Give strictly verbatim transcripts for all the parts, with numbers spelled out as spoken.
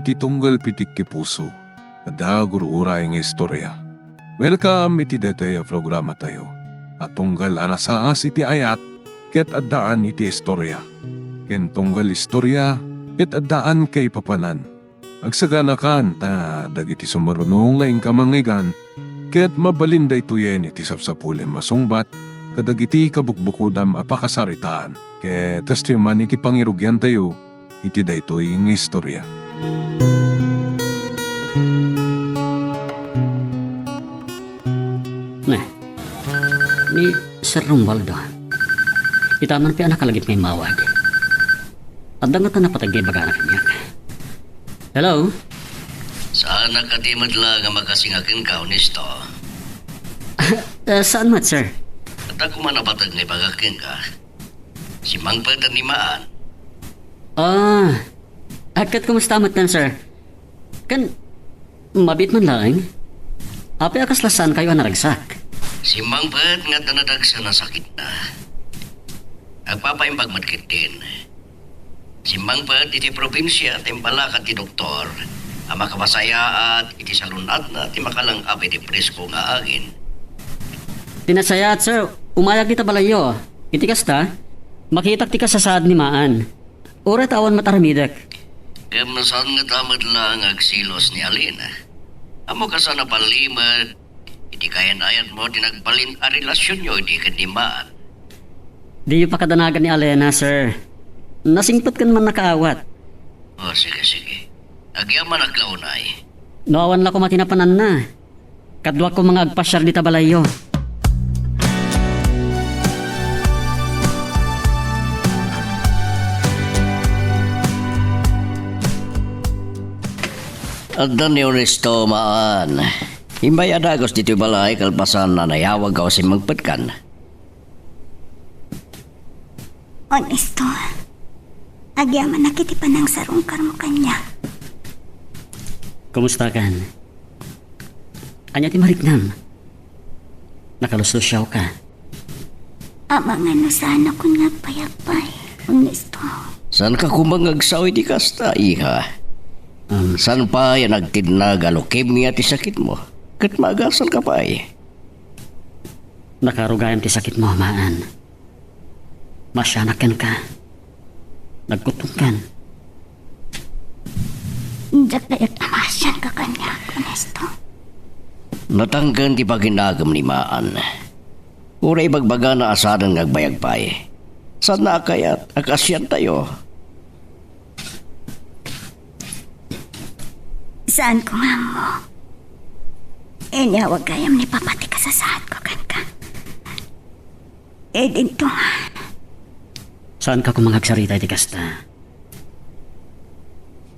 ti tunggal pitik ti puso. Adda gur-uray nga istorya. Welcome iti daytoy a programatayo a tunggal a nasaas iti ayat ket addaan iti istorya, ken tunggal istorya ket addaan kaipapanan. Agsaganakan ta dagiti sumaruno nga inka mangngeggan ket mabalin daytoyen iti sapsapulem a sungbat kadagiti kabukbukodam a pakasaritaan. Ket kastoy man iti pangirugiantayo iti daytoy nga istorya. Ne, ni Sir Romualdo. Ita man pay a nakalagip nga immawag. Adda ngata napateg nga ibagana kaniak. Hello? Saanak kadi met la nga makasinga kenka, Honesto? Ah, saan met, sir? Adda koma napateg nga ibaga kenka. Simmangpet ni Maan. Ah, ket kumusta metten, sir? Ken, mabiit man laeng? Apay a kasla saankayo a naragsak? Simmangpet nga adda nadagsen a sakitna. Agpapaimbag met ketdin. Simmangpet iti probinsia ti impalakad ti doktor a makapasayaat iti salun-atna ti makalang-ap iti presko nga agin. Ti nasayaat, sir, umayak dita balayyo. Iti kasta, makitak ti kasasaad ni Maan. Uray ta awan met aramidek. Ngem saan ngata met la nga agselos ni Alena? Ammok a saan a pallimek iti kayan-ayatmo ti nagbalin a relasionyo idi ken ni Maan. Diyo pakadanagan ni Alena, sir. Nasingpetken man nakaawat. O, sige, sige. Agyamanak la unay. No awan la koma ti napananna. Kaduak koma nga agpasiar dita balayyo. Adda ni Honesto, Maan. Immay a dagus ditoy balay kalpasan a nayawagko a simmangpetkan. Honesto, agyamanak iti panangsarungkarmo kaniak. Kumustakan? Ania ti mariknam? Nakaluslusiawka? Amangan no saanakon nga agpayagpay, Honesto. Saanka koma nga agsao iti kasta, iha. Um. Saan pay a nagtinnag a leukemia ti sakitmo? Ket maagasanka pay. Nakarugayam ti sakitmo, Maan. Maasianak kenka. Nagkuttongkan. Diak kayat a maasianka kaniak, Honesto. Natangken ti paginagem ni Maan. Uray ibagbagana a saanen nga agbayag pay. Saanna a kayat a kaasiantayo. Saanko nga ammo. Inyawag gayam ni Papa ti kasasaadko kenka. Eh, dinto nga. Saanka koma nga agsarita iti kasta.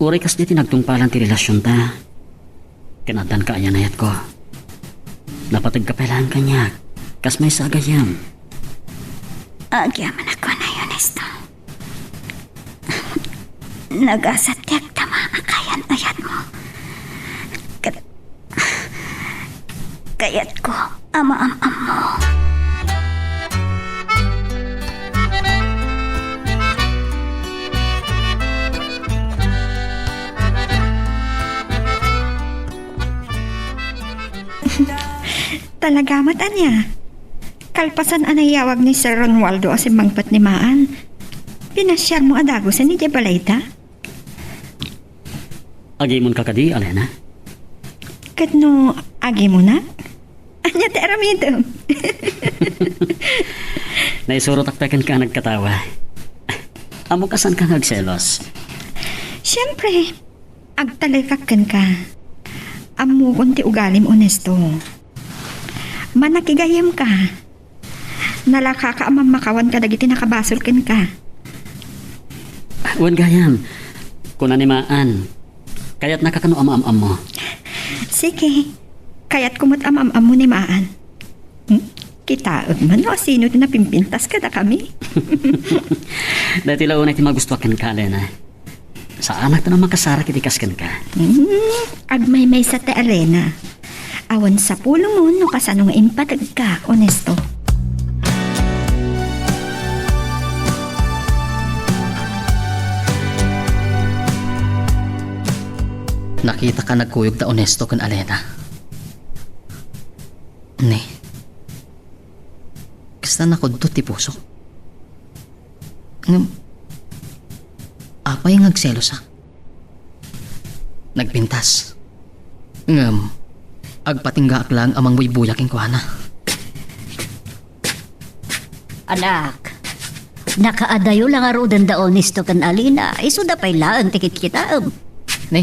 Uray kasdi ti nagtungpalan ti relasionta, ken addan kaayannayatko. Napategka pay laeng kaniak, kas maysa a gayyem. Agyamanak unay, Honesto. Nagasat ti agtama a kayan-ayatmo. Ket kayatko a maam-ammo. Talaga met, ania? Kalpasan a nayawag ni Sir Romualdo a simmangpet ni Maan, pinasiarmo a dagusen idiay balayda? Agimonka kadi, Alena? Ket no agimonak? Ania ti aramidem? Naisurotak pay kenka a nagkatawa. Ammok a saanka nga agselos. Siempre, agtalekak kenka. Ammokon ti ugalim, Honesto. Manakigayyemka. Nalakaka a mammakawan kadagiti nakabasol kenka. Wen gayam, kuna ni Maan, kayatnaka kano a maam-ammo? Sige, kayatko met a maam-ammo ni Maan. Hmm? Kitaem man no asino ti napimpintas kadakami. Daytoy la unay ti magustuak kenka, Alena. Saanak ta no makasarak iti kas kenka. Hmm, agmaymaysa ti Alena. Awan sapulmo no kasano nga impategka, Honesto. Nakitaka nagkuyog da Honesto ken Alena. Ni, kasta nakudtot ti pusok. Ngem, apay nga agselosak? Nagpintas. Ngem, agpatinggaak laeng a mangbuybuya kenkuana. Anak, nakaadayo la ngaruden da Honesto ken Alena, isuda pay laeng ti kitkitaem. Ni,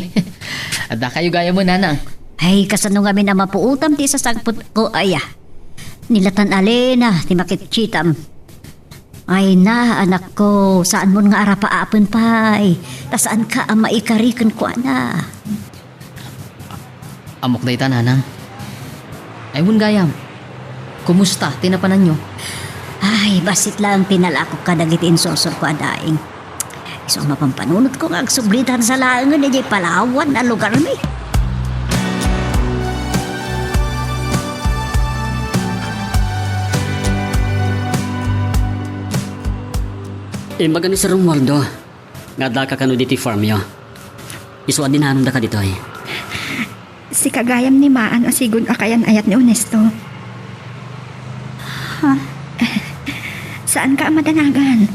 adda kayo gayam, nanang. Ay, kasano ngamin a mapuotam ti isasangpetko, aya? Ni la tan Alena ti makitkitam. Ay na, anakko, saanmon nga arapaapen pay, ta saanka a maikari kenkuana. Ammok dayta, nanang. Ay, wen gayam, kumusta ti napananyo? Ay, bassit laeng ti nalakok kadagiti insursurko a daing. Isu a mapanpanunotko nga agsublitan sa laengen idiay Palawan a lugarmi. Imbaga ni Sir Romualdo nga addaka kano ditoy farmyo. Isu a dinanonda kaditoy. Sika gayam ni Maan a sigud a kayan-ayat ni Honesto. Ha? Saanka a madanagan.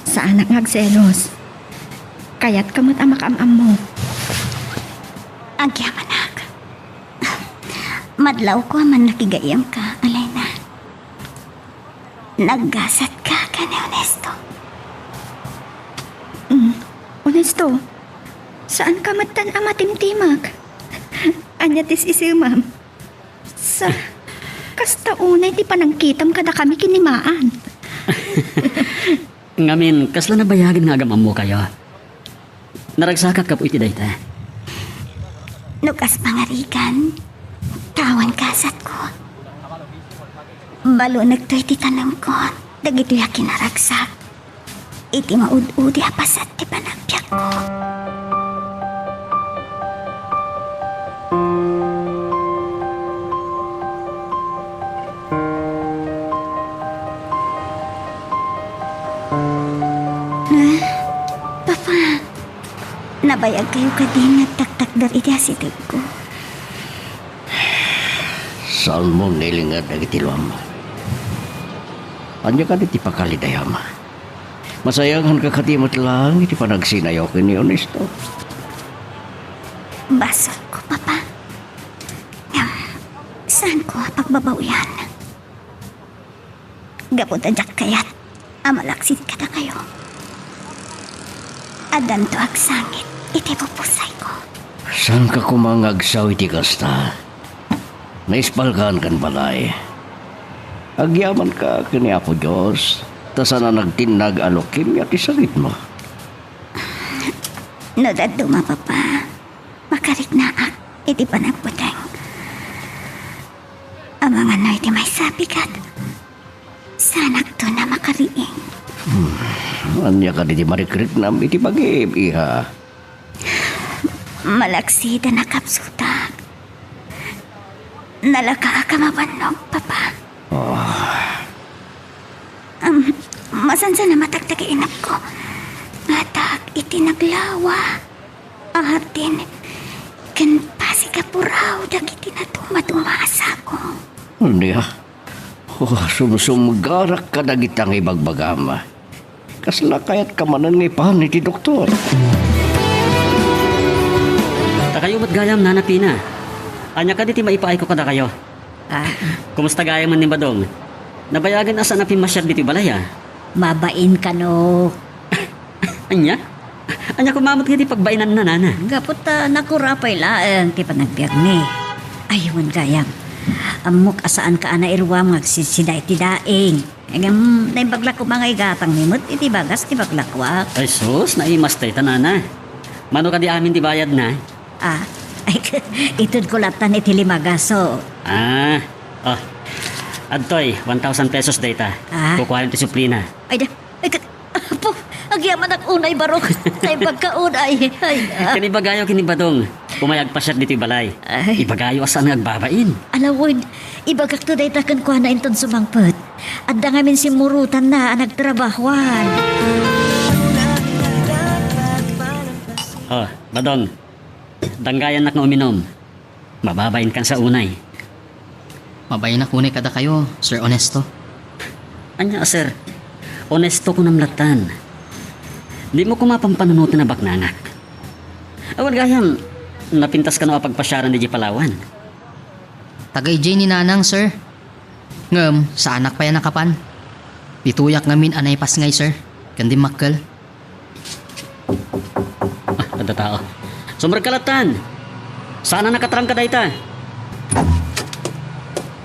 Saanak nga agselos. Kayatka met a makaam-ammo. Agyamanak. Madlawko a mannakigayamka, Alena. Naggasatka ken ni Honesto. Mm. Honesto, saanka metten a matimtimek. Ania ti sisemam? Sa, kasta unay ti panangkitam kadakami ken ni Maan. Ngamin, kasla nabayagen nga agam-ammokayo. Naragsakak gapu iti dayta. No kas pangarigan, awan gasatko. Balonekto iti tanemko dagitoy a kinaragsak. Iti maud-udi a paset ti panagbiagko. Ah, Papa, nabayagkayo kadi nga agtaktakder iti asidegko? Saanmo nga ilinged dagiti luam. Ania kadi ti pakaridayam? Masayanganka kadi met laeng iti panagsinayo ken ni Honesto. Basolko, Papa. Ngem, saanko a pagbabawian. Gapu ta diak kayat a malaksid kadakayo. Addanto agsangit iti pupusayko. Saanka koma nga agsaw iti kasta? Naispalkan ken balay. Agyamanka ken ni Apo Dios, ta saan a nagtinnag a leukemia ti sakitmo. No dadduma, Papa, makariknaak iti panagbuteng. Amangan no iti maysa a bigat, saanakton a makariing. Hmm, ania kadi ti marikriknam iti bagim, iha? Malaksid a nakapsutak. Nalakaak a mabannog, Papa. Oh. Am, masansan a matagtag inapko. Ngatak iti naglawa. Ahatin ken pasig a puraw dagiti nadumaduma a sako. Ania? Oh, sumsumgarak kadagita nga ibagbagam. Kasla kayatka manen nga ipan iti doktor? Ta kayo met gayam, Nana Pina. Ania kadi ti maipaayko kadakayo? Ah. Kumusta gayam ni Badong? Nabayagen a saan a pimmasiar ditoy balay, a? Mabain kano. Ania? Ania koma met nga ti pagbainanna, Nana? Gapu ta nakurapay laeng ti panagbiagmi. Ay, wen gayam. Ammok a saanka a nairuam nga agsidsida iti daing. Ngem, naimbag la koma nga igatangmi met iti bagas ti baglakoak. Ay sus, naimas dayta, Nana. Mano kadi amin ti bayadna? Ah, ay, itedko lattan iti limagaso. Ah, oh. Adtoy, one thousand pesos dayta. Ah. Kukuayon ti suplina. Ay, da, ay, kat-, apo, agyamanak unay, barok. Naimbagka unay. Ay, ah. Ken ibagayo ken ni Badong, umay agpasiar ditoy balay. Ay. Ibagayo a saan nga agbabain. Ala wen, ibagakto dayta kenkuana inton sumangpet. Adda ngamin simmurotanna a nagtrabahoan. Oh, Badong. Danggayannak nga uminum. Mababainkan sa unay. Mabainak unay kadakayo, Sir Honesto. Ania, sir? Honesto kunam lattan. Dimo koma pampanunoten a baknangak. Awan gayam, napintas kano a pagpasiaran idiay Palawan? Taga idiay ni Nanang, sir. Ngem, saanak pay a nakapan. Ditoyak ngamin a naipasngay, sir. Ken dimmakkel. Ah, adda tao. Sumrekka lattan. Saan a nakatrangka dayta?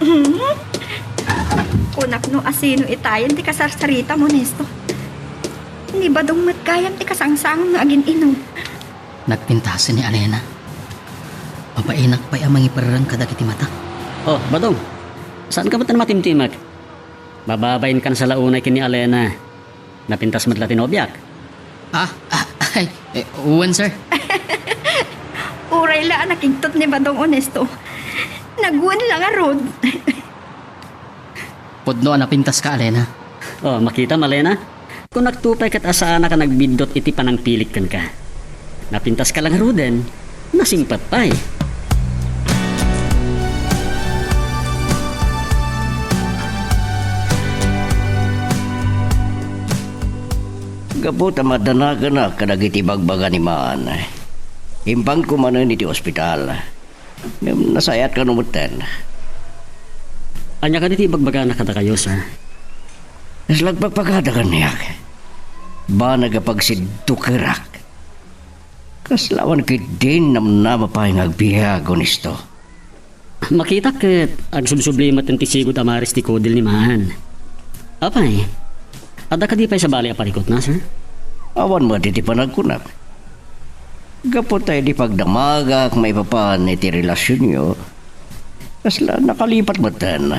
Hmm? Kunak no asino itayen ti kasarsaritamo, Nesto. Ni Badong met gayam ti kasangsangong nga agin-inum. Nagpintasen ni Alena. Mabainak pay a mangiperreng kadagiti matak. Oh, Badong. Saanka met a matimtimek? Mababainkan sa la unay ken ni Alena. Napintas met la ti nobiak. Ah, ah, ay, eh, wen, sir. Uray la a nakigtot ni Badong Honesto. Nagwen la ngarud. Pudno a napintaska, Alena. Oh, makitam, Alena? Kunakto pay ket a saanak a nagbiddut iti panangpilik kenka. Napintaska la ngaruden, nasingpet pay. Gapu ta madanagenak kadagiti bagbaga ni Maan, impangko manen iti ospital. Ngem nasayaat kano metten. Ania kadi ti ibagbagana kadakayo, sir? Kasla agbagbagada kaniak. Banag a pagsiddukerak. Kasla awan ketdin namnama pay nga agbiag, Honesto. Makitak ket agsubsubli met ti sigud a maris ti kudil ni Maan. Apay, adda kadi pay sabali a parikutna, sir? Awan met iti panagkunak. Gapu ta idi pagdamagak maipapan iti relasionyo, kasla nakalipat metten.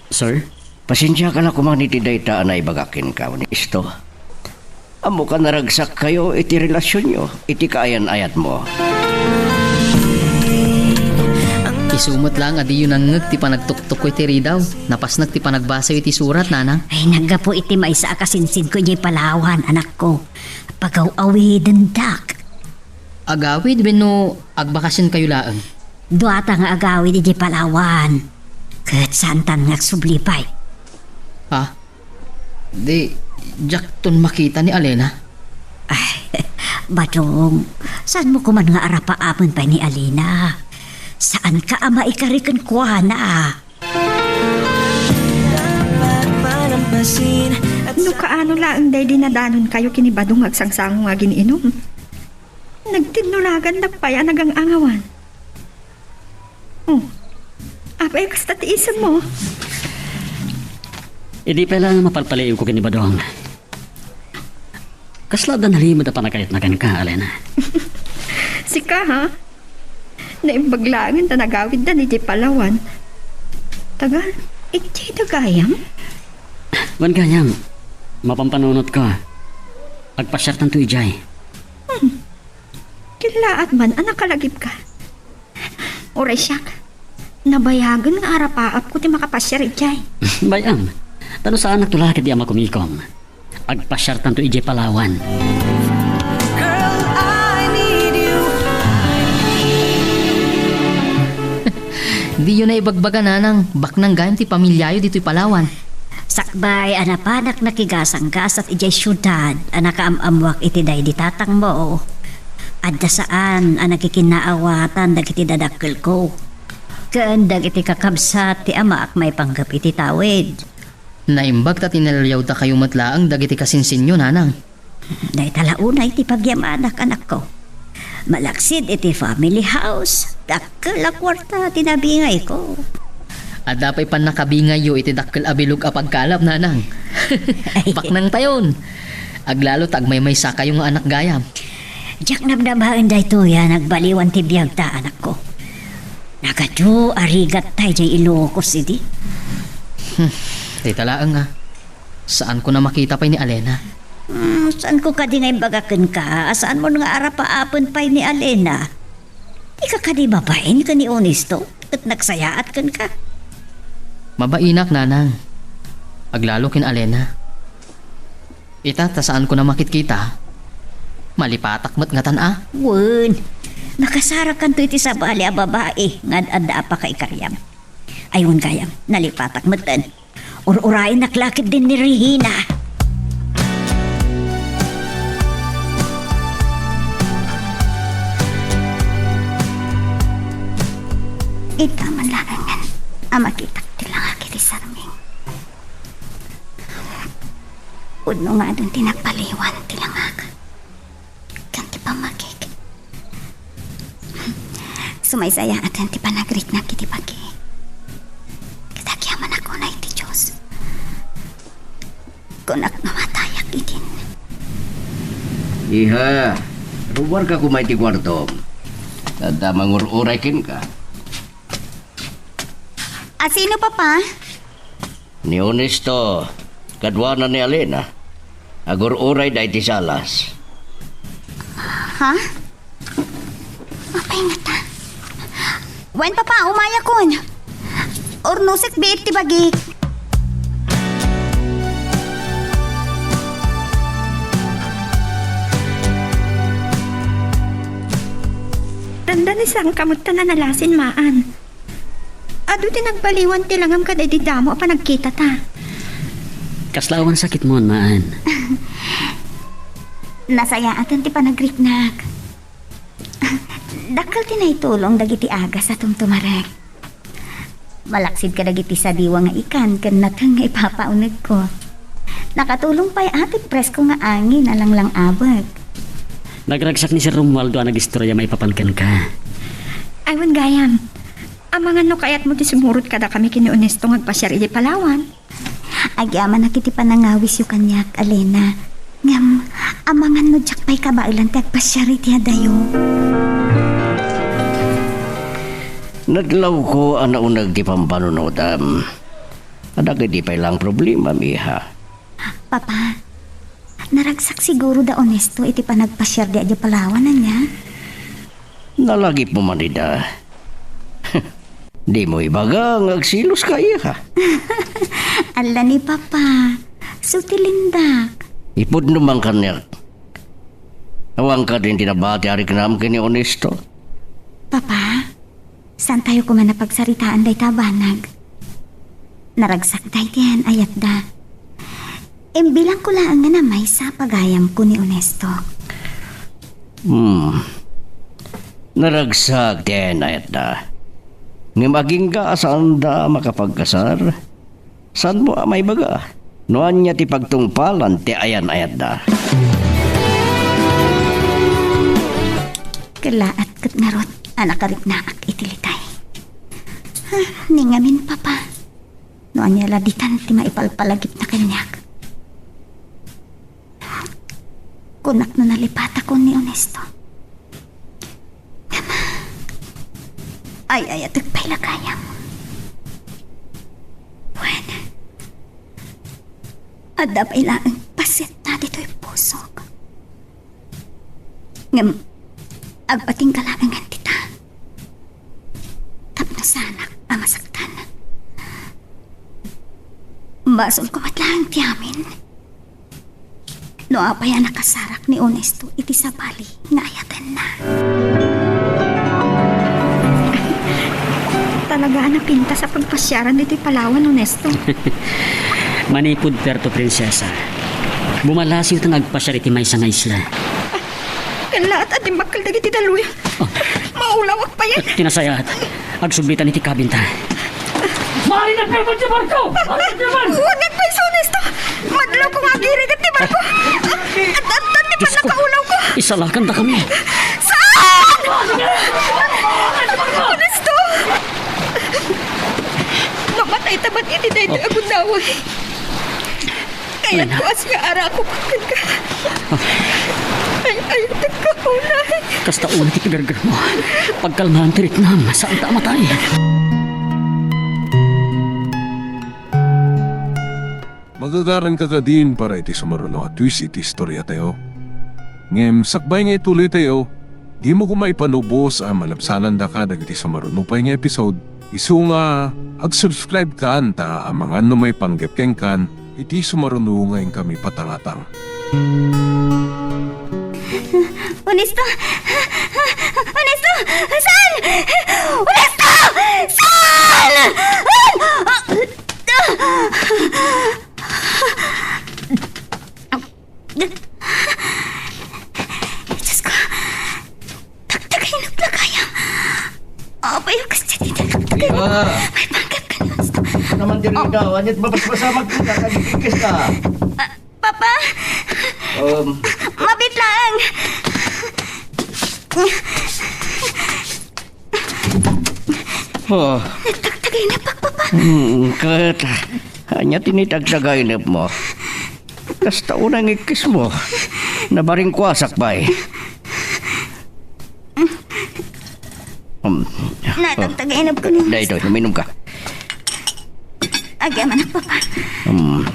Sir? Pasensiaka la koma iti dayta a naibagak kenka, Honesto. Ammoka, naragsakkayo iti relasionyo iti kaayan-ayatmo. Isu met laeng a diyo nangngeg ti panagtuktok iti ridaw. Napasnek ti panagbasayo iti surat, Nanang. Ay, naggapu iti maysa a kasinsinko idiay Palawan, anakko. Pagaw-awidendak. Agawid wenno agbakasionkayo laeng? Duata nga agawid idiay Palawan. Ket saantan nga agsubli pay. Ha? Di, diakton makita ni Alena? Ay, Badong, saanmo koman nga arapaapen pay ni Alena? Saanka a maikari kenkuana. No kaano laeng daydi nadanonkayo ken ni Badong nga agsangsango nga agin-inum. Nagtinnulagandak pay a nagang-angawan. Oh, apay kasta ti isemmo? Idi pay la mapalpaliiwko ken ni Badong. Kasla adda nalimed a pannakayatna kenka, Alena? Sika, ha? Naimbag laengen ta nagawiddan idiay Palawan. Taga, idiay da gayam? Wen gayam, mapampanunotko. Agpasiartanto idiay. Hmm. Kellaat man a nakalagipka. Uray siak, nabayagen nga arapaapko ti makapasiar idiay. Bay-am, ta no saanakto la ket di a makumikom. Agpasiartanto idiay Palawan. Girl, I need you. Diyo naibagbaga, Nanang, baknang gayam ti pamiliayo ditoy Palawan. Sakbay a napanak nakigasanggasat idiay siudad a nakaam-ammoak iti daydi tatangmo, adda saan a nakikinnaawatan dagiti dadakkelko ken dagiti kakabsat ti amaak maipanggep iti tawid. Naimbag ta tinaliawdakayo met laeng dagiti kasinsinyo, Nanang. Dayta la unay ti pagyamanak, anakko. Malaksid iti family house, dakkel a kuarta ti nabingayko. Adda pay pannakabingayyo iti dakkel a bilog a pagkalap, Nanang. Ay. Baknangtayon. Aglalo ta agmaymaysakayo nga anak gayam. Diak namnamaen daytoy a nagbaliwan ti biagta, anakko. Nagadu a rigatta idiay Ilocos idi. Hmm, dayta laeng a. Saanko a makita pay ni Alena. Hmm, saanko kadi nga imbaga kenka a saanmon nga arapaapen pay ni Alena? Dika kadi mabain ken ni Honesto ket nagsayaat kenka? Mabainak, Nanang. Aglalo ken Alena. Ita ta saanko a makitkita. Malipatak met ngatan a. Wen, Nakasarakanto iti sabali a babai nga ad-adda a pakaikariam. Ay, wen gayam, nalipatak metten. Ur-urayennak la ketdin ni Regina. Ita man laengen a makitak ti langak iti sarming. Pudno nga adun ti nagbaliwan ti langak ken ti pammagik. Sumaysayaaten ti panagriknak iti bagi. Ket agyamanak unay iti Dios. Kunak nga matayak idin. Iha, ruarka koma iti kuartom. Adda mangur-uray kenka. A sino, Papa? Ni Honesto, kaduana ni Alena. Agur-urayda iti salas. Ha? Apay ngata? Wen, Papa, umayakon. Urnosek biit ti bagik. Dandani sangka met ta nanalasin, maan. Adu ti nagbaliwan ti langam kadaydi damo a panagkitata. Kasla awan sakitmon, maan? Nasayaaten ti panagriknak. Dakkel ti naitulong dagiti agas a tumtumarek. Malaksid kadagiti sadiwa nga ikan ken nateng nga ipapaunegko. Nakatulong pay a ti presko nga angin a langlang-abek. Nagragsak ni Sir Romualdo a nagistorya maipapan kenka. Ay, wen gayam. Amangan no kayatmo ti sumurot kadakami ken ni Honesto nga agpasiar iti Palawan. Agyamanak iti panangawisyo kaniak, Alena. Ngem, amangan no diak pay kabaelan ti agpasiar iti adayo. Nadlawko a nauneg ti pampanunodam. Adda ketdi pay laeng problemam, iha. Papa, naragsak siguro da Honesto iti panagpasiarda idiay Palawan, ania? Nalagipmo man ida. Dimo ibaga nga agseloska, iha. Ala ni Papa, su ti lindak. Ipudno man kaniak. Awan kadin ti nabati a riknam ken ni Honesto? Papa, saantayo koma a pagsaritaan dayta a banag. Naragsak dayta a yan-ayatda. Imbilangko laengen a maysa a pagayamko ni Honesto. Hmm. Naragsak ti yan-ayatda. Ngem agingga a saanda a makapagkasar, saanmo a maibaga no ania ti pagtungpalan ti ayan-ayatda? Kellaat ket ngarud a nakariknaak iti litay. Ah, ni ngamin, Papa. No ania la ditan ti maipalpalagipna kaniak. Kunak no nalipatakon ni Honesto. Ay-ayatek pay la gayam. Wen, adda pay laeng pasetna ditoy pusok. Ngem, agpatingga laengen dita tapno saanak a masaktan. Basolko met laeng ti amin no apay a nakasarak ni Honesto iti sabali nga ayatenna. Talaga a napintas a pagpasiaran ditoy Palawan, Honesto. Manipud Puerto Princesa, bumalasiwta nga agpasiar iti maysa nga isla. Kellaat a dimmakkel dagiti daluy. Oh. Maulawak pay. Ti nasayaat, agsublitan iti kabinta. Marinag pay man ti barko! Marinag pay man! Wen, nagpayso, Honesto! Madlawko nga agirigat ti barko! At, at, at, ti Diyos ko! Pannakaulawko! Isalakandakami! Saan? Honesto! Mamatayta met iti daytoy a gundaway. Kayatko a siarakok kenka. Ay, ayatekka unay. Kasta unay ti pigargarmo. Pagkalmaan ti riknam, saanta a matay. Magagaranka kadin para iti sumaruno a twist iti istoriatayo. Ngem sakbay nga ituloytayo, dimo koma ipanubos a malabsanandaka dagiti sumaruno pay nga episode. Isu nga ag-subscribe kan ta amangan no maipanggep kenkan iti sumaruno nga inkami patangatang. Honesto! Honesto! Saan? Honesto! Saan? Diyos ko. Tagtagay na plakaya. Apay, kas dyan, tagtagay. Ah. May panggap ka ni Honesto. Naman diri ka, ania't mabasbasamag ka, kagigigis ka. Ah, Papa? Um, Mabit laeng. Oh. Nagtagtagay na, Papa. Hmm, ket, ania ti nitagtagaynepmo? Kasta unay nga ikkismo. Nabaringkuasak pay. Um, Natagtagaynep ko ni Daytoy, uminom ka. Agyamanak, Papa. Um.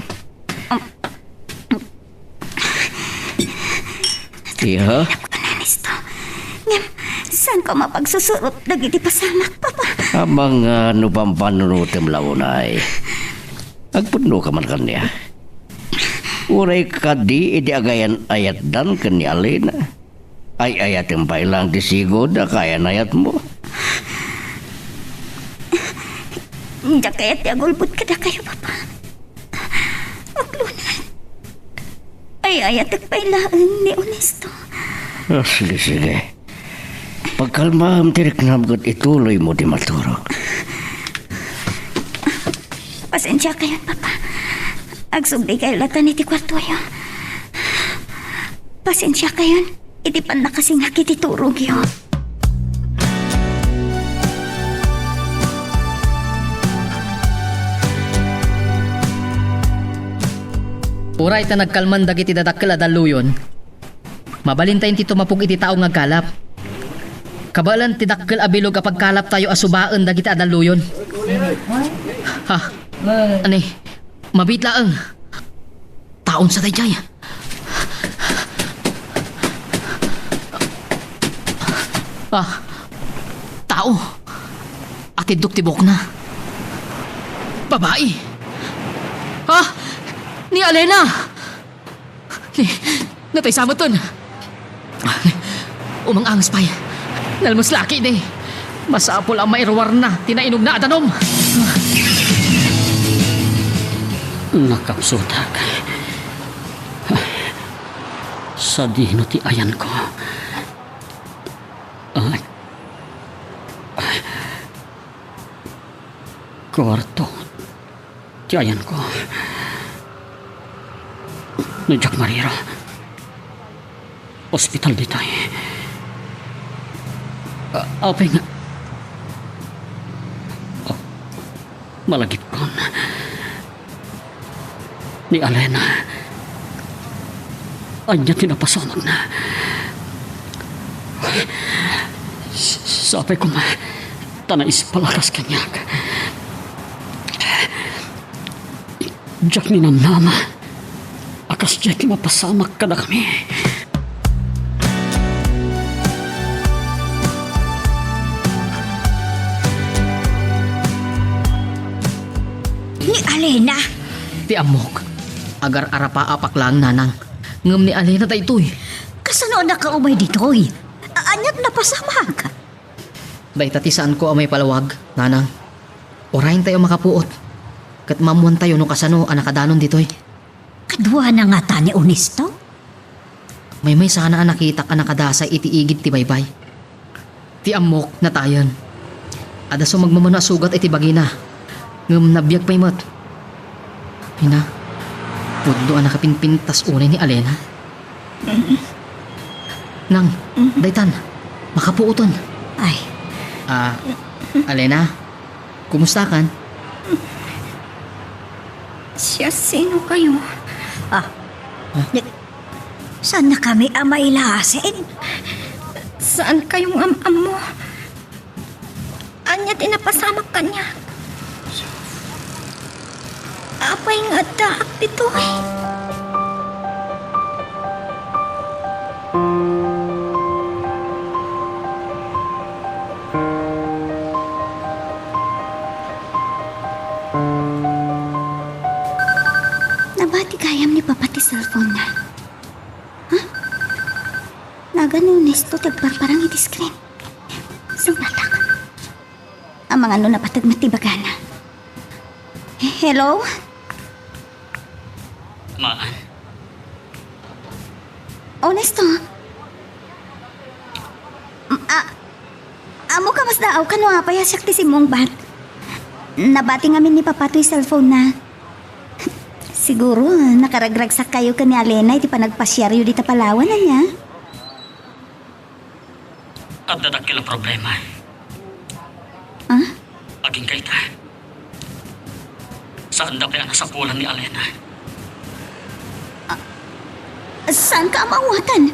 Iha? Anak ko, Ernesto. Ngem, saan ko mapagsusurot dagiti pasamak, Papa? Amangan no pampanunotem la unay. Agpudno ka man kaniak. Uray kadi iti agayan-ayatdan ken ni Alena. Ay-ayatem pay laeng ti sigud a kayan-ayatmo. Diak kayat ti agulbod kadakayo, Papa. Maklonat. Ay-ayatek pay laeng ni Ernesto. Ah, sige, sige. Pagkalmaem ti riknam ket ituloymo ti maturog. Pasensiakayon, Papa. Agsubli kayo latta iti kuartoyo. Pasensiakayon iti pannakasingak iti turogyo. Uray ta nagkalman dagiti dadakkel a dalluyon, mabalintayo ti tumapog iti tao nga agkalap. Kabaelan ti dakkel a bilog a pagkalaptayo a subaen dagiti a dalluyon. Ha? Ani? Mabiit laeng. Taon sa daydiay. Ah, tao. Atiddok ti buokna. Babai. Ah, ni Alena. Ni, natay sa metten. Umang-angas pay. Nalmes la ketdi. Masapul a mairuarna ti nainumna a danum. Nakapsutak. Sadino ti ayanko? Ah. Kuarto ti ayanko. No diak mariro, ospital ditoy. A-, apay nga, oh, malagipkon. Ni Alena. Ania ti napasamakna? S-, sapay koma ta naispalakas kaniak. Diak ninamnama a kasdiay ti mapasamak kadakami. Ni Alena. Ti ammok, agar-arapaapak laeng, nanang. Ngem ni Alena daytoy. Kasano a nakaumay ditoy? A-, aniat napasamak? Dayta ti saanko a maipalawag, nanang. Urayentayo a makapuot, ket maammoantayo no kasano a nakadanon ditoy. Kaduana ngata ni Ernesto? Maymaysana a nakitak a nakadasay iti igid ti baybay. Ti ammok, natayen. Adda sumagmamano a sugat iti bagina, ngem nabiag pay met. Pina, pudno a nakapinpintas unay ni Alena. Nang, daytan, makapuoten. Ay. Ah, Alena, kumustakan? Siasinokayo? Ah. Huh? Saannakami a mailasin? Saankayong am-ammo? Ania ti napasamak kaniak? Apay nga addaak ditoy? Nabati gayam ni Papa ti cellphone-na. Huh? Nagan ni Ernesto ti agparparang iti screen. Sungbatak. Amangan no napateg met ti ibagana. Hello? Maan. Ernesto? M-, a-, ammo ka masdaaw kano apay a siak ti simmungbat? Nabati ngamin ni Papa toy cellphone na. Siguro, nakaragragsak kayo ken ni Alena iti panagpasiaryo dita Palawan, ania? Adda dakkel a problema. Ah? Agingga ita. Saanda pay a nasapulan ni Alena. Saan ka a maawatan?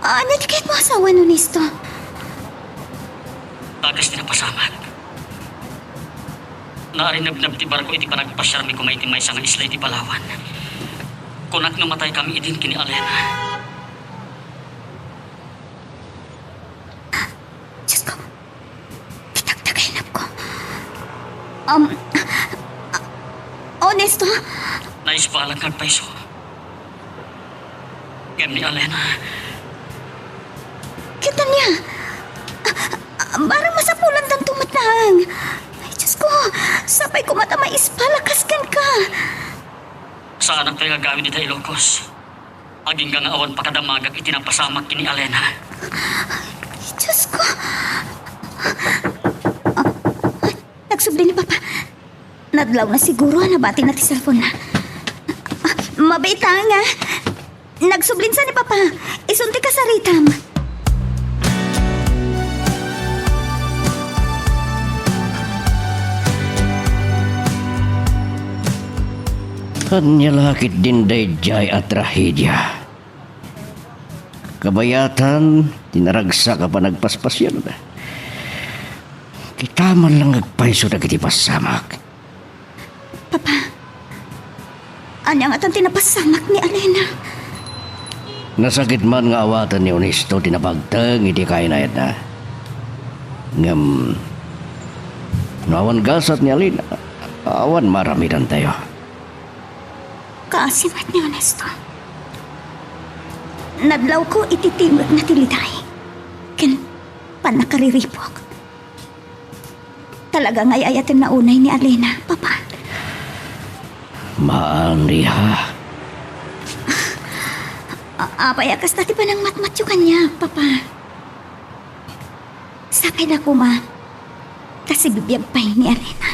Ania ti kayatmo a sawen, Ernesto? Dakes ti napasamak. Naarinebneb ti barko iti panagpasiarmi koma iti maysa nga isla iti Palawan. Kunak no mataykami idin ken ni Alena. Diyos ko, ti tagtagainepko. Um, Ernesto? Naisbalak nga agpayso. Ngem ni Alena. Ket ania? Barang masapulandanto met laeng. Ay, Diyos ko, sapay koma ta maisbalak kas kenka. Saanak pay nga agawid ita Ilocos. Agingga nga awan pakadamagak iti napasamak ken ni Alena. Diyos ko. Nagsubli ni Papa. Nadlawna siguro a nabatina ti cellphone-na. Ah, mabiit laeng, ah. Nagsublinsa ni Papa. Isun ti kasaritam. Ania la ketdin daydiay a trahedia? Kabayatan ti naragsak a panagpaspasiar. Kita man lang agpayso dagiti pasamak. Papa, ania ngatan ti napasamak ni Alena? Nasakit man nga awaten ni Ernesto ti napagteng iti kainayatna. Ngem, no awan gasat ni Alena, awan maaramidantayo. Kaasi met ni Ernesto. Nadlawko iti timekna ti liday ken pannakariripuk. Talaga nga ay-ayatenna unay ni Alena, Papa. Maan, iha. A-, apay a kasta ti panangmatmatyo kaniak, Papa? Sapay la koma ta sibibiag pay ni Alena.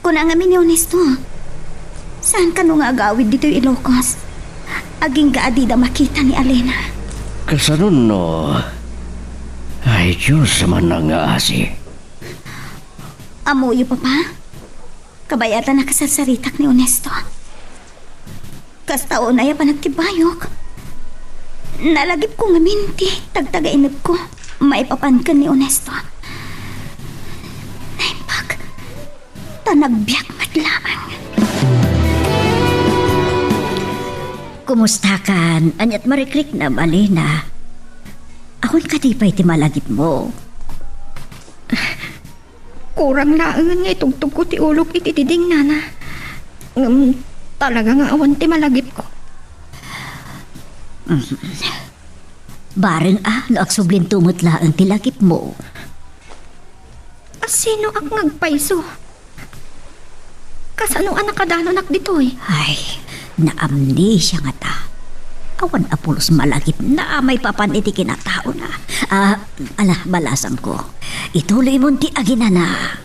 Kuna ngamin ni Ernesto, saan kano nga agawid ditoy Ilocos? Agingga a dida makita ni Alena. Kasano no? Ay, Diyos, amanna nga asi. Ammoyo, Papa? Kabayatan a kasarsaritak ni Ernesto. Kasta unay a panagtibayok, nalagipko ngamin ti tagtagainepko maipapan ken ni Ernesto. Naimbag, ta nagbiag met laeng. Kumustakan? Aniat marikriknam, Alena? Awan kadi pay ti malagipmo? Kurang laengen nga itugtogko ti ulok iti diding, Nana. Ngem talaga nga awan ti malagipko. Mm. Bareng a no agsublinto met laeng ti lagipmo. A, sinoak nga agpayso? Kasano a nakadanunak ditoy? Ay, naamnesia ngata. Awan a pulos malagipna a maipapan iti kinataona. Ah, ala, balasangko. Ituloymon ti aginana.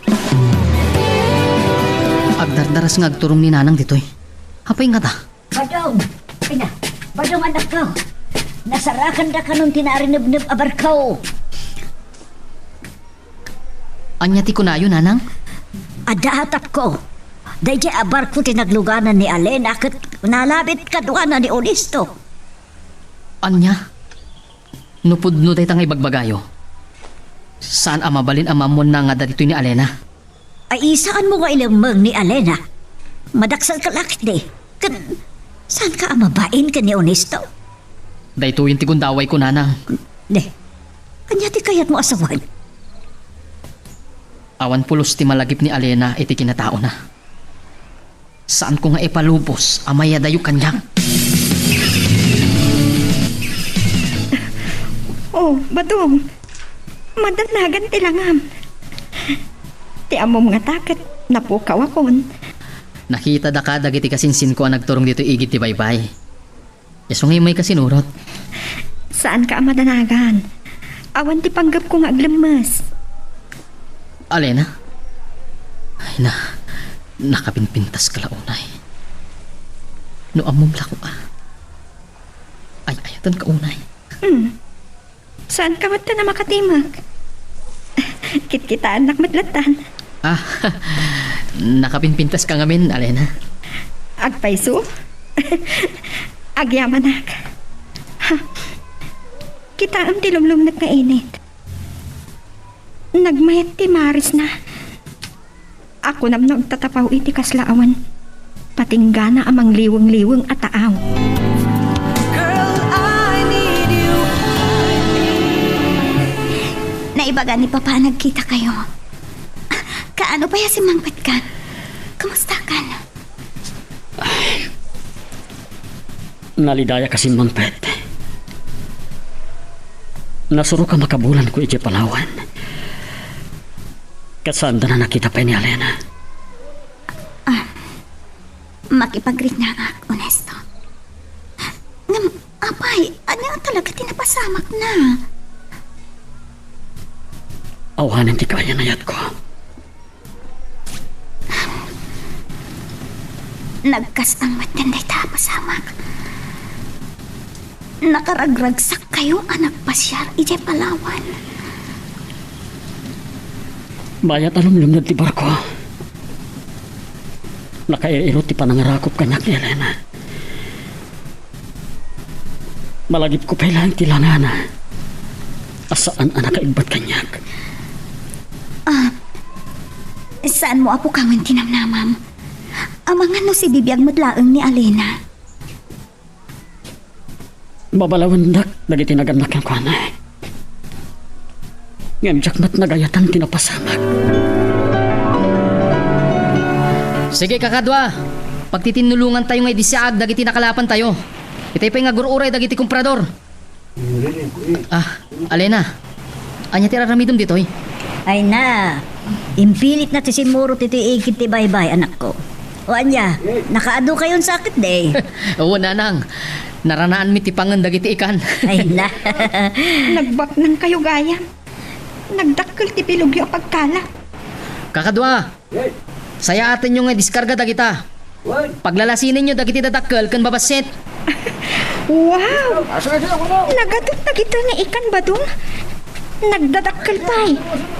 Agdardaras nga agturong ni Nanang ditoy. Apay ngata? Badong! Ina, Badong, anakko! Nasarakandakanon ti naarinebneb a barko. Ania ti kunayo, Nanang? Adda atapko. Daydiay a barko ti nagluganan ni Alena ket nalabit kaduana ni Ernesto. Ania? No pudno dayta nga ibagbagayo, saan a mabalin a maammuanna nga adda ditoy ni Alena. Ay, saanmo nga ilemmeng ni Alena? Madakselka la ketdi. Ken, saanka a mabain ken ni Ernesto? Daytoyen ti gundawayko, Nanang. Ne, ania ti kayatmo a sawen? Awan pulos ti malagip ni Alena iti kinataona. Saanko nga ipalubos a mayadayo kaniak. Oh, Badong. Madanagan ti langam. Ti ammom ngata ket napukawakon. Nakitada ka dagiti kasinsinko a nagturong ditoy igid ti baybay. Isu nga immay ka sinurot. Saanka a madanagan. Awan ti panggepko nga aglemmes. Alena? Ay na, nakapinpintas ka la unay. No ammom la ko a. Ay, ayaten ka unay. Hmm. Saanka met a makatimek? Kitkitaennak met lattan. Ah, nakapinpintas ka ngamin, Alena. Agpayso? Agyamanak. Ha, kitaem ti lumlumnek nga init. Nagmayat ti marisna. Akunam no agtatapaw iti kasla awan patinggana a mangliwengliweng a taaw. Girl, I need you. Naibaga ni Papa a nagkitakayo. Kaano pay a simmangpetkan? Kumustakan? Nalidayak a simmangpet. Nasurok a makabulan ko idiay Palawan. Ket saanda a nakita pay ni Alena. Ah, makipagriknaak, Ernesto. Ngem, apay, ania talaga ti napasamakna? Awanen ti kayan-ayatko. Nagkastang met dayta a pasamak. Nakaragragsak kayo a nagpasiar idiay Palawan. Bayat a lumlumned ti barko, nakair-irot ti panangarakop kaniak ni Elena. Malagipko pay laeng ti langana a saan a nakaibbat kaniak. Ah, saanmo a pukawen ti namnamam? Amangan no sibibiag met laeng ni Alena. Babalawendak dagiti nagannak kenkuana. Ngem diak met nagayatan ti napasamak. Sige, kakadua. Pagtitinnulongantayo nga idisiaag dagiti nakalapantayo. Itay pay nga agur-uray dagiti komprador. Ah, Alena. Ania ti aramidem ditoy? Ay na, impilitna ti simmurot iti igid ti baybay, anakko. O ania, nakaadu kayon sakit, de? Wen, nanang. Naranaanmi ti pangen dagiti ikan. Ay na. Nagbaknang kayo gayam. Nagdakkel ti bilogyo a pagkala. Kakadua, sayaatenyo nga idiskarga dagita. Paglalasinenyo dagiti dadakkel ken babassit. Wow! Nagadup dagitoy nga ikan, Badong. Nagdadakkel pay.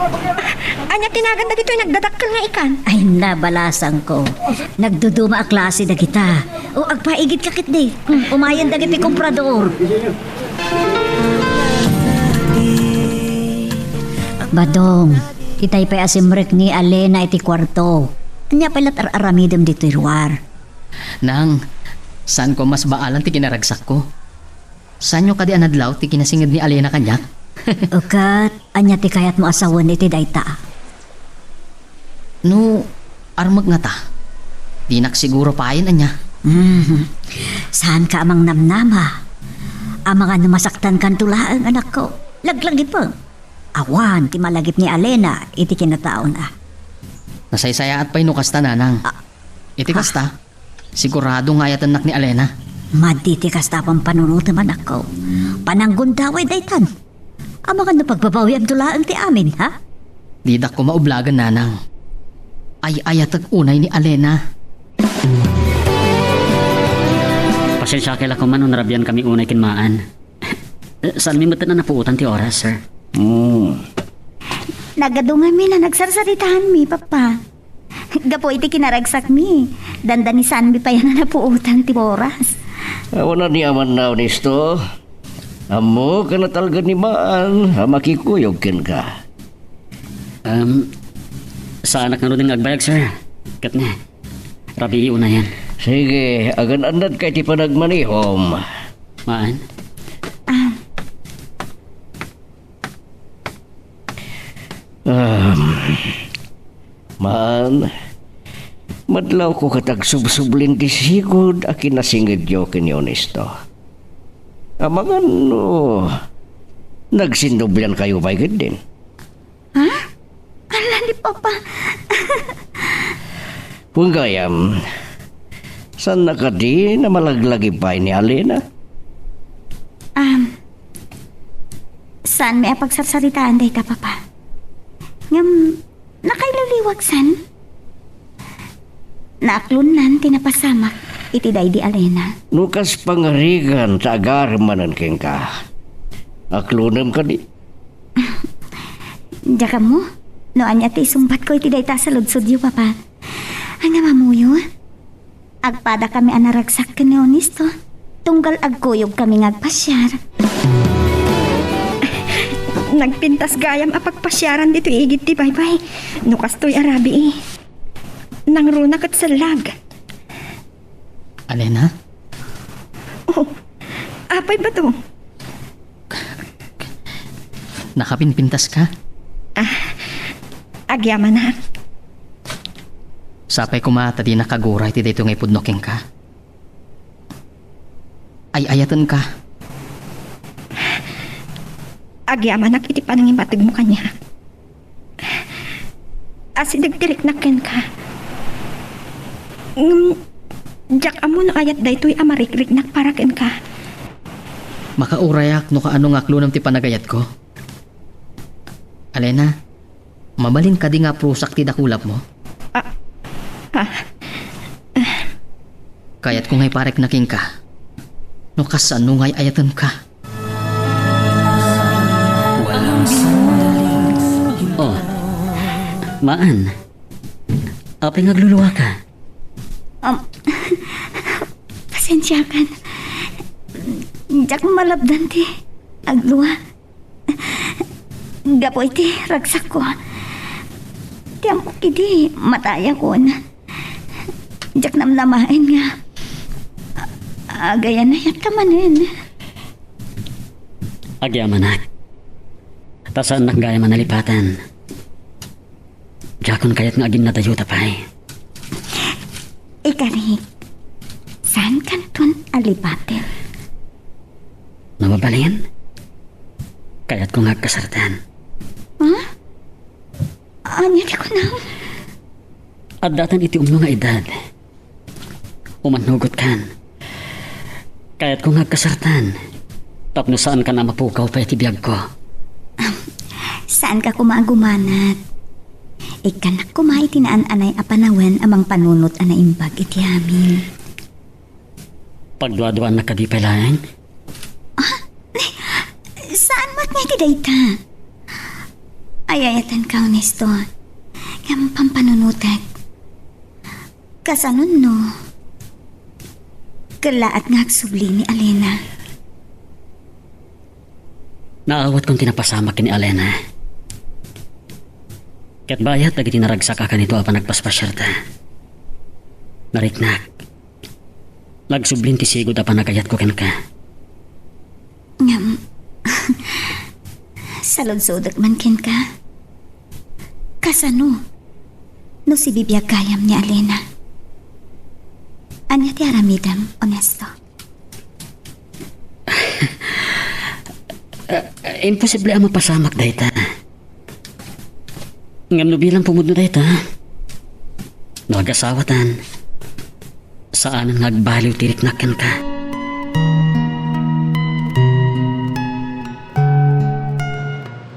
Ah, ania ti nagan dagitoy nagdadakkel nga ikan? Ay, nabalasangko. Nagduduma a klase dagita. O, agpaigidka ketdi. Hmm, umayen dagiti komprador. Badong, itay pay a simrek ni Alena iti kuarto. Ania pay la ti ar-aramidem ditoy ruar? Nang, saanko a masbaalan ti kinaragsakko. Saanyo kadi a nadlaw ti kinasinged ni Alena kaniak? O ket, ania ti kayatmo a sawen iti dayta? No armek ngata, dinak siguro payen ania. Hmm. Saanka a mangnamnama. Amangan no masaktankanto laeng, anakko. Laglagipem. Awan ti malagip ni Alena iti kinataona. Nasaysayaat pay no kasta, nanang. Ah. Iti kasta, sigurado nga ayatennak ni Alena. Madi ti kasta a pampanunotem, anakko. Pananggundaway daytan. Amangan no pagbabawiamto laeng ti amin, ha? Didak koma ublagen, nanang. Ay-ayatek unay ni Alena. Pasensiakay la koma no narabiankami unay ken Maan. Eh, saanmi met a napuotan ti oras, sir. Hmm. Nagadu ngamin a nagsarsaritaanmi, Papa. Gapu iti kinaragsakmi, dandani saanmi pay a napuotan ti oras. Awan aniamanna, Ernesto. Ammok a natalged ni Maan a makikuyog kenka. Um, saanak ngaruden nga agbayag, sir. Ket ne, rabii unayen. Sige, agan-annadka iti panagmanihom. Maan? Ah. Um, Maan, madlawko ket agsubsublin ti sigud a kinasingedyo ken ni Ernesto. Amangan no Nagsindobliankayo pay ketdin. Ha? Ala ni Papa. Wen gayam, saan na kadi namalaglagi pay ni Alena? Um, saan mi a pagsarsaritaan dayta, Papa? Ngem, nakaililiwag san? Naaklonnan ti napasamak iti daydi Alena. No kas pangarigan ta agarem manen kenka, aklonem kadi? Diak ammo no ania ti isungbatko iti dayta a saludsodyo, Papa. Ngem ammoyo, agpadakami a naragsak ken ni Honesto, tunggal agkuyogkami nga agpasiar. Nagpintas gayam a pagpasiaran ditoy igid ti baybay. No kastoy a rabii, nangruna ket sellag. Alena? Oh, apay bato? Nakapinpintaska? Ah, agyamanak. Sapay koma ta dinak aguray ti daytoy nga ipudno kenka. Ay-ayatenka. Agyamanak iti panangimategmo kaniak. Asideg ti riknak kenka. Ngem, diak ammo no ayat daytoy a marikriknak para kenka. Makaurayak no kaano nga aklonem ti panagayatko. Alena, mabalin kadi nga aprusak ti dakulapmo? Ah, ah. Kayatko nga iparikna kenka no kasano nga ay-ayatenka. Oh, Maan. Apay nga agluluaka? Um, pasensiakan. Diak malabdan ti aglua. Gapu iti ragsakko. Ti ammok idi matayakon. Diak namnamaen nga agayanayatka manen. Agyamanak. Ta saannak gayam a nalipatan. Diakon kayat nga aginnadayota pay. Ikarik, saankanton a lipaten? No mabalin, kayatko nga agkasartan. Ha? Ania ti kunam? Addatan iti umno nga edad. Umannugotkan. Kayatko nga agkasartan. Tapno saankan a mapukaw pay iti biagko. Saanka koma a gumanat. Ikkannak koma iti naan-anay a panawen a mangpanunot a naimbag iti amin. Pagduaduaannak kadi pay laeng? Ah, saan met nga iti dayta? Ay-ayatenka, Honesto. Ngem pampanunotek. Kasanon no? Kellaat nga agsubli ni Alena. Naawatkon ti napasamak ken ni Alena. Ket bayat dagiti naragsak a kanito a panagpaspasiarta. Nariknak. Nagsublin ti sigud a panagayatko kenka. Ngem, saludsodek man kenka. Kasano no sibibiag gayam ni Alena? Ania ti aramidem, Honesto? Imposible a mapasamak dayta. Ngem no bilang pumudno dayta, no agasawatan, saanen nga agbaliw ti riknak kenka.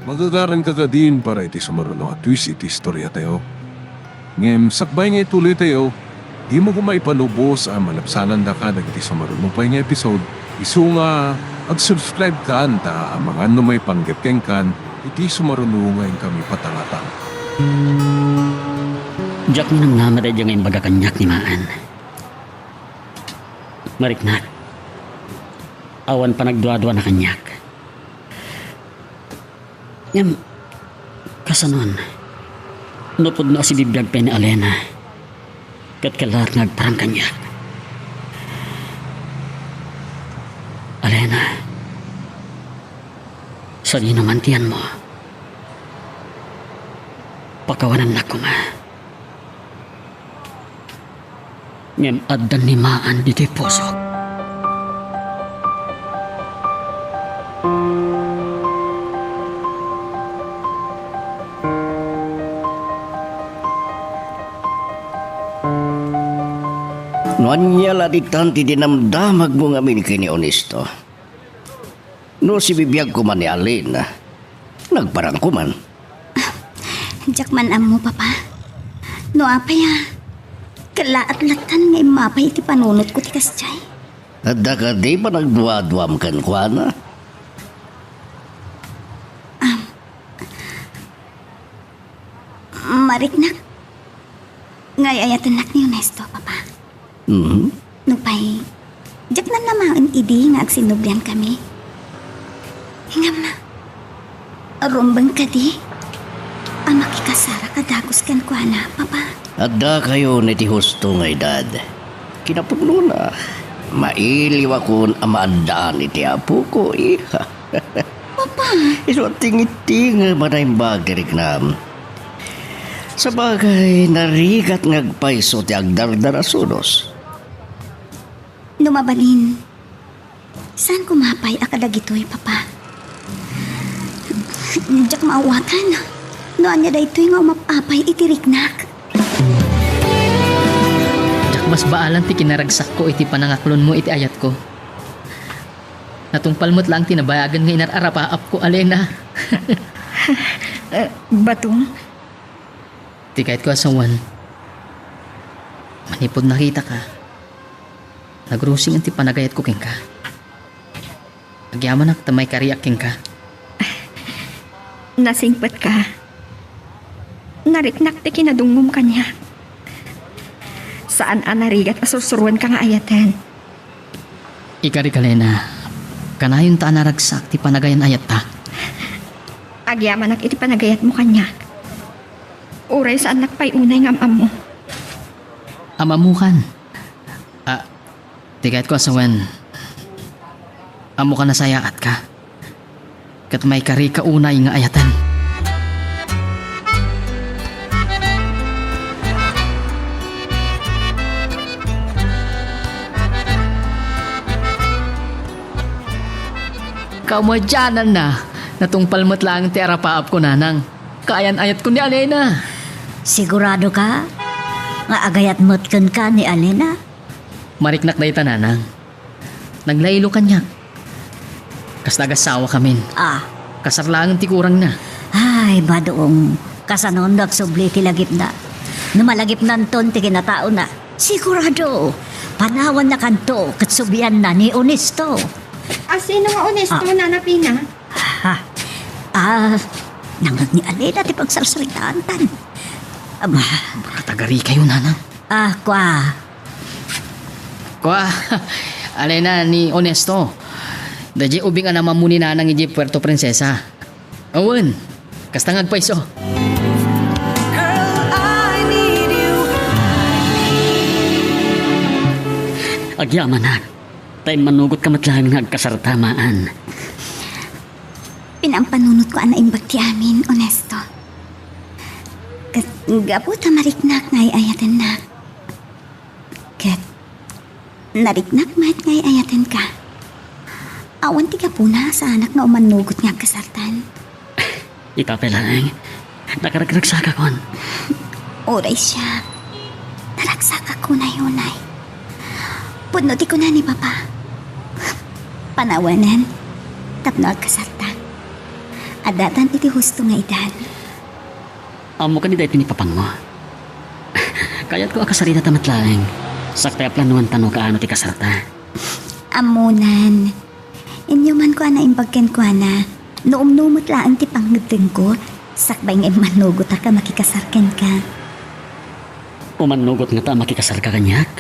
Magagaranka kadin para iti sumaruno a twist iti istoriatayo. Ngem sakbay nga ituloytayo, dimo koma ipalubos a malabsanandaka dagiti sumaruno pay nga episode, isu nga ag-subscribe kan ta amangan no maipanggep kenkan iti sumaruno nga inkami patangatang. Diak minamnama daydiay nga imbaga kaniak ni Maan. Mariknak, awan panagduaduana kaniak. Ngem, kasanon, no pudno a sibibiag pay ni Alena, ket kellaat nga agparang kaniak. Alena, sadino man ti yanmo, pakawanannak koma. Ngem adda ni Maan ditoy pusok. Ania la ditan ti dinamdamagmo ngamin ken ni Honesto? No sibibiagko man ni Alena, nagparangko man. Diak man ammo, Papa. No apay a, kallaat lattan nga immapay iti panunotko ti kasdiay. Adda kadi panagduaduam kenkuana? Am, mariknak nga ay-ayatennak ni Honesto, Papa. Mhm. Nupay, diak nannamaen idi nga agsinnubliankami. Ngem, rumbeng kadi a makikasarak a dagus kenkuana, Papa? Addakayon iti husto nga edad. Kinapudnona, mailiwakon a maaddaan iti apoko, iha. Papa! Isu a tingittingem a naimbag ti riknam. Sabagay, narigat nga agpayso ti agdardara sudos. No mabalin, saanko mapay a kadagitoy, Papa? Diak maawatan no ania daytoy nga umap-apay iti riknak. Diak masbaalan ti kinaragsakko iti panangaklonmo iti ayatko. Natungpal met laeng ti nabayagen nga inar-arapaapko, Alena. Eh, Badong? Ti kayatko a sawen, manipud nakitaka, nagrusingen ti panagayatko kenka. Agyamanak ta maikariak kenka. Nasingpetka. Nariknak ti kinadungngom kaniak. Saan a narigat a sursuroenka nga ayaten. Ikarik, Alena, kanayon ta a naragsak ti panagayan-ayatta. Agyamanak iti panagayatmo kaniak. Uray saannak pay unay nga am-ammo. Am-ammokan. Ah, ti kayatko a sawen, ammokan a sayaatka. Ket maikarika unay nga ayaten. Kamadiananna, natungpal met laeng ti arapaapko, nanang. Kaayan-ayatko ni Alena. Sigurado ka nga agayat met kenka ni Alena? Mariknak dayta, nanang. Naglaylo kaniak. Kasta agasawa kamin. Ah. Kasar laengen ti kurangna. Ay, Badong, kasano no agsubli ti lagipna? No malagipnanton ti kinataona, sigurado, panawannakanto ket sublianna ni Honesto. A, sino nga Honesto, Ah. Nana Pina? Ha? Ah, nangngeg ni Alena ti pagsarsaritaantan. Ama. Makatagarikayo, nanang. Ah, kua. Kua, Alena, ni Honesto. Daydiay ubing a namammo ni nanang idiay Puerto Princesa. Awan, kasta nga agpayso. Agyamanak, ta immanugotka met laeng nga agkasarta, maan. Pinampanunotka a naimbag ti amin, Honesto. Ket gapu ta mariknak nga ay-ayatennak. Ket nariknak met nga ay-ayatenka. Awan ti gapuna a saanak nga umannugot nga agkasartan. Ita pay laeng, nakaragragsakakon. Uray siak, naragsakak unay-unay. Pudno ti kuna ni Papa. Panawanan, tapno agkasarta. Addatan iti husto nga edad. Ammoka ni daytoy ni Papangmo. Kayatko a kasaritata met laeng. Sakbay a planuanta no kaano ti kasarta. Ammonan. Inyomanko a naimbag kenkuana. No umno met laeng ti pangngeddengko, sakbay nga immannugota ka makikasar kenka. Umannugot ngata a makikasarka kaniak?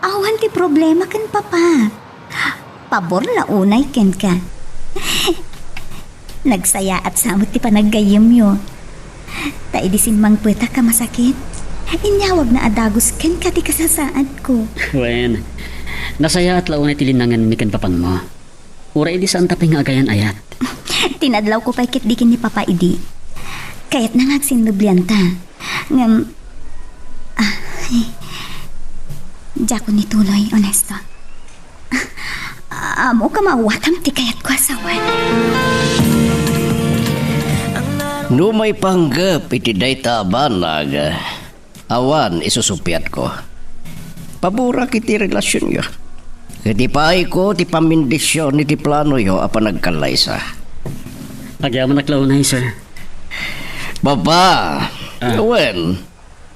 Awan ti problema ken Papa. Pabor la unay kenka. Nagsayaat sa met ti panaggayyemyo. Ta idi simmangpetak a masakit, inyawagna a dagus kenka ti kasasaadko. Wen, nasayaat la unay ti linangenmi ken Papangmo. Uray idi saanta pay nga agayan-ayat. Tinadlawko pay ketdi ken ni Papa idi. Kayatna nga agsinnublianta. Ngem, ah, eh, diakon ituloy, Honesto. Ah, ammoka maawatam ti kayatko a sawen. No maipanggep iti dayta a banag, awan isusuppiatko. paborak iti relasionyo. Ket ipaayko ti pammendision iti planoyo a panagkallaysa. Agyamanak la unay, sir. Papa, Ah. wen,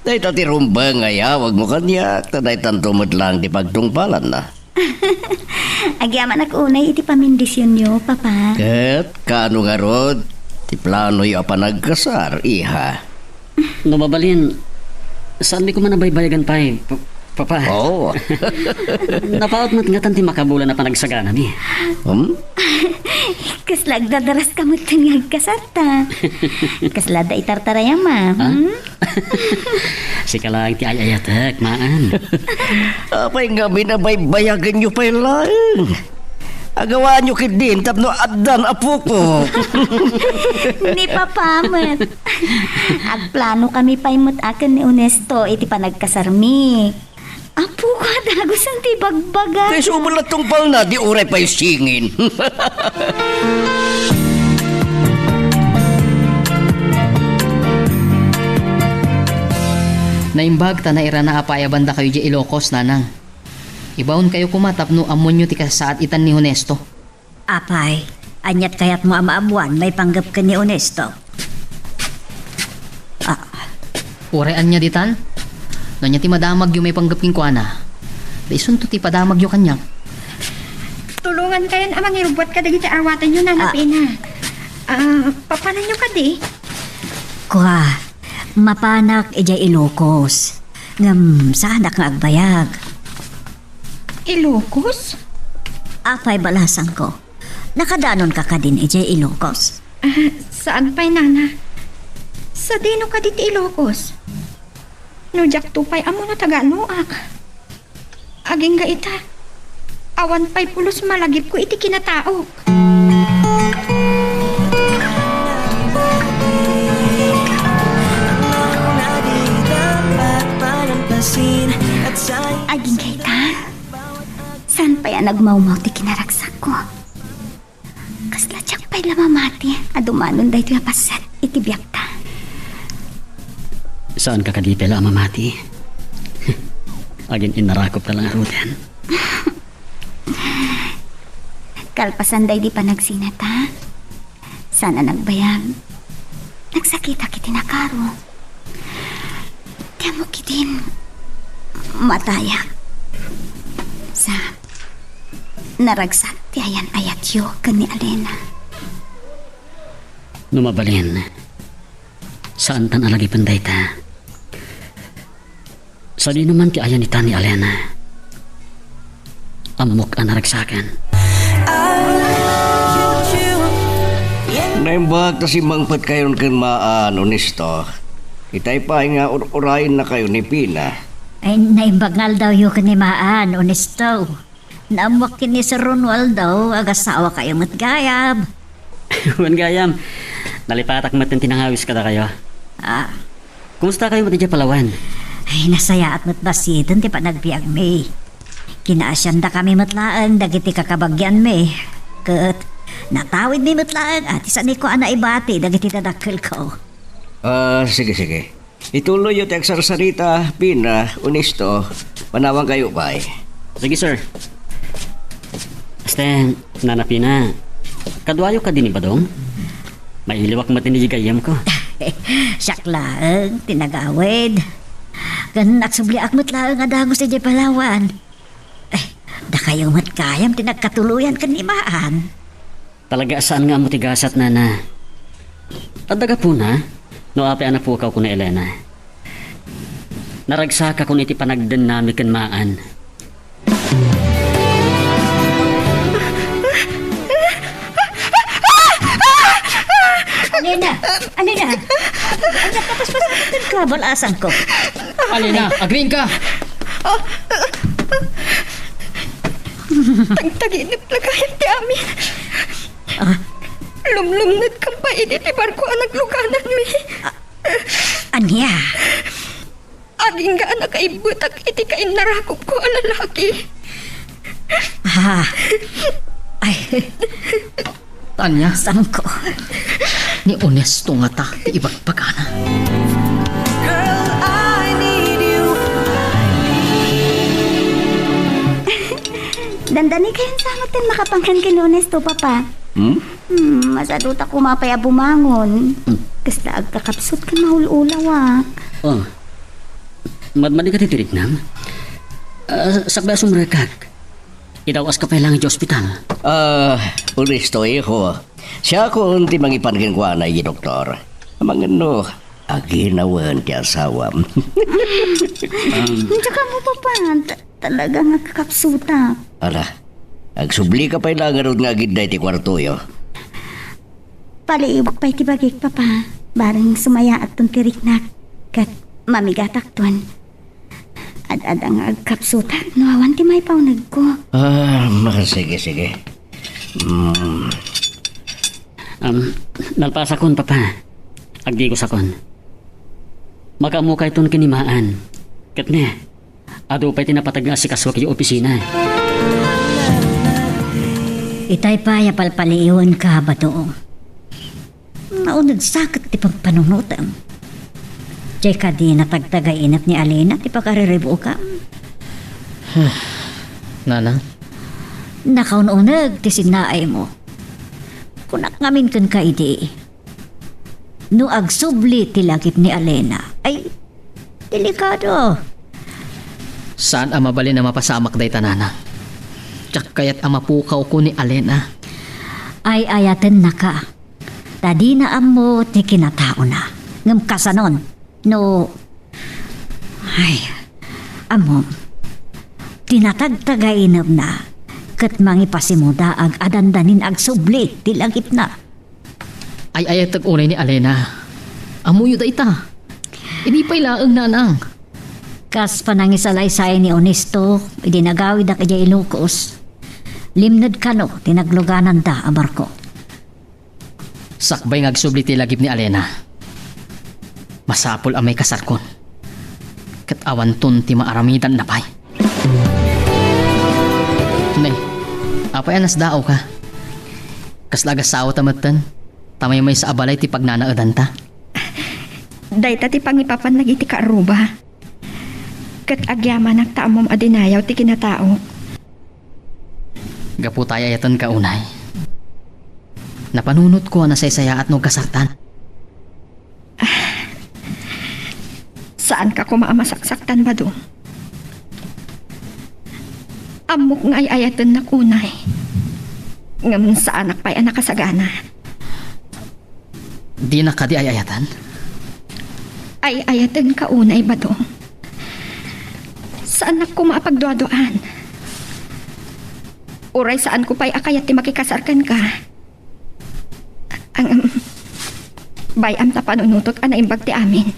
dayta ti rumbeng nga iyawagmo kaniak, ta daytanto met laeng ti pagtungpalanna. Agyamanak unay iti pammendisionyo, Papa. Ket kaano ngarud ti planoyo a panagkasar, iha? No mabalin, saanmi koma a baybayagan pay, pa-, Papa. Oo. Napaut met ngatan ti makabulan a panagsaganami. Hmm? Kasla agdadaraska metten nga agkasarta. Kasla adda itartarayam, ah, Ah? hmm? Sika laeng ti ay-ayatek, maan. Apay ngamin a baybayaganyo pay laeng? Agawaanyo ketdin tapno addan apoko. Ni Papa met. Agplanokami pay met a ken ni Onesto iti panagkasarmi. Apoko a dagusen ti bagbaga. Kay subol a tungpalna, di uray pay singin. Naimbag ta nairana a paayabandakayo idiay Ilocos, nanang. Ibaonkayo koma tapno ammonyo ti kasasaad itan ni Honesto. Apay, aniat kayatmo a maabuan maipanggep ken ni Onesto? Ah. Uray ania ditan? No ania ti madamagyo maipanggep kenkuana, ta isunto ti padamagyo kaniak. Tulongankayon a mangirubbuat kadagiti awatenyo, Nana Ah. Pina. Ah, papananyo kadi? Kua, mapanak idiay Ilocos. Ngem saanak nga agbayag. Ilocos? Apay, balasangko. Nakadanonka kadin idiay Ilocos? Ah, saan pay, Nana. Sadino kadi ti Ilocos? No diakto pay ammo no taga-anoak. Agingga ita, awan pay pulos malagipko iti kinataok. Agingga ita, saan pay a nagmawmaw ti kinaragsakko? Kasla diak pay la mamati a dumanon daytoy a paset iti biagta. Saanka kadi pay la a mamati? Agin-innarakupka la ngaruden. Kalpasan daydi panagsinata, saan a nagbayag, nagsakitak iti nakaro. Ti ammok idin, matayak. Sa, naragsak ti ayan-ayatyo ken ni Alena. No mabalin, saantan a lagipen dayta. Sadino man ti ayan ita ni Alena. Ammok a naragsaken. Naimbag ta simmangpetkayon ken Maan, Onesto. Itay pay nga ur-urayennakayo ni Pina. Ay, naimbag nga aldawyo ken ni Maan, Onesto. Naammoak ken ni Sir Romualdo, agasawakayo met gayam. Wen gayam, nalipatak met ti nangawis kadakayo. Ah. Kumustakayo met idiay Palawan? Ay, nasayaat met basiten ti panagbiagmi. Kinaasiandakami met laeng dagiti kakabagianmi. Ket natawidmi met laeng a ti saanko a naibati dagiti dadakkelko. Ah, sige, sige. Ituloyyo ti agsarsarita, Pina, Onesto, panawankayo pay. Sige, sir. Aste, Nana Pina, kaduayo kadi ni Badong? Mailiwak met idiay gayyemko. Siak laeng ti nagawid. Ken agsubliak met laeng a dagus idiay Palawan. Eh, dakayo met gayam ti nagkatuloyan ken ni Maan. Talaga a saan nga ammo ti gasat, Nana. Adda gapuna no apay a napukaw kuna Elena. Naragsakakon iti panagdennami ken Maan. Alena! Alena! Ania, papaspasaken ka, bal-asangko. Alena, agriingka! Tagtaginep la gayam ti amin. Ah. Lumlumnedkam pay idi ti barko a naglugananmi. Ah, ania? Agingga a nakaibbetak iti kainnarakupko a lalaki. Ah. Ay. Tanya. Sangko. Ni Onesto ngata ti ibagbagana. Girl, I need you. Dandani kayon sa met ti makapangan ken ni Honesto, Papa. Hmm? Hmm, masaduta koma pay a bumangon. Hmm. Kasla agkakapsut ken maul-ulawak. Oh. Madmadi ka ti tiriknam? Ah, sakbay a sumrekak. Idaw-aska pay laeng idiay ospital. Ah, Honesto, iho. Siakon ti mangipan kenkuana, idiay doktor. Amangan no, aginawen ti asawam. Diak ammo, Papa. Ta-, talaga nga agkakapsutak. Ala, agsublika pay laeng ngarud nga agidda iti kuartoyo. Paliiwak pay ti bagik, Papa. Bareng sumayaatton ti riknak. Ket mamigatakton. Ad-adda nga agkapsutak no awan ti maipaunegko. Ah, ma-, sige, sige. Mm. Um, nalpasakon, Papa. Agdigosakon. Makaammokayton ken ni Maan. Ket ne, adu pay ti napateg nga asikaso idiay opisina. Itay pay a palpaliiwenka, Bato. Nauneg sa ket ti pampanunotem. Diay kadi natagtagainep ni Alena ti pakariribukam? Nanang? Nakaun-uneg ti sinnaaymo. Kunak ngamin kenka idi, no agsubli ti lagip ni Alena, ay, delikado. Saan a mabalin a mapasamak dayta, Nanang. Diak kayat a mapukawko ni Alena. Ay-ayatennaka. Ta dina ammo ti kinataona. Ngem kasanon, no, ay, ammom, ti natagtagainepna ket mangipasimudaag a dandanin agsubli ti lagipna. Ay-ayatek unay ni Alena. Ammoyo dayta. Idi pay laeng, Nanang. Kas panangisalaysay ni Honesto, idi nagawidak idiay Ilocos, limned kano ti naglugananda a barko. Sakbay nga agsubli ti lagip ni Alena, masapul a maikasarkon. Ket awanton ti maaramidanna pay. Ne, apay a nasdaawka? Kasla agasawata metten, ta maymaysa a balay ti pagnanaedanta? Dayta ti pangipapan dagiti kaarruba. Ket agyamanak ta ammom a dinayaw ti kinataok. Gapu ta ay-ayatenka unay, napanunotko a nasaysayaat no agkasartan. Saanka koma a masaksaktan, Badong. Ammok nga ay-ayatennak unay. Ngem saanak pay a nakasagana. Dina kadi ay-ayaten? Ay-ayatenka unay, Badong. Saanak koma a pagduaduaan. Uray saanko pay a kayat ti makikasar kenka. Ang, bay-am ta panunotek a naimbag ti amin.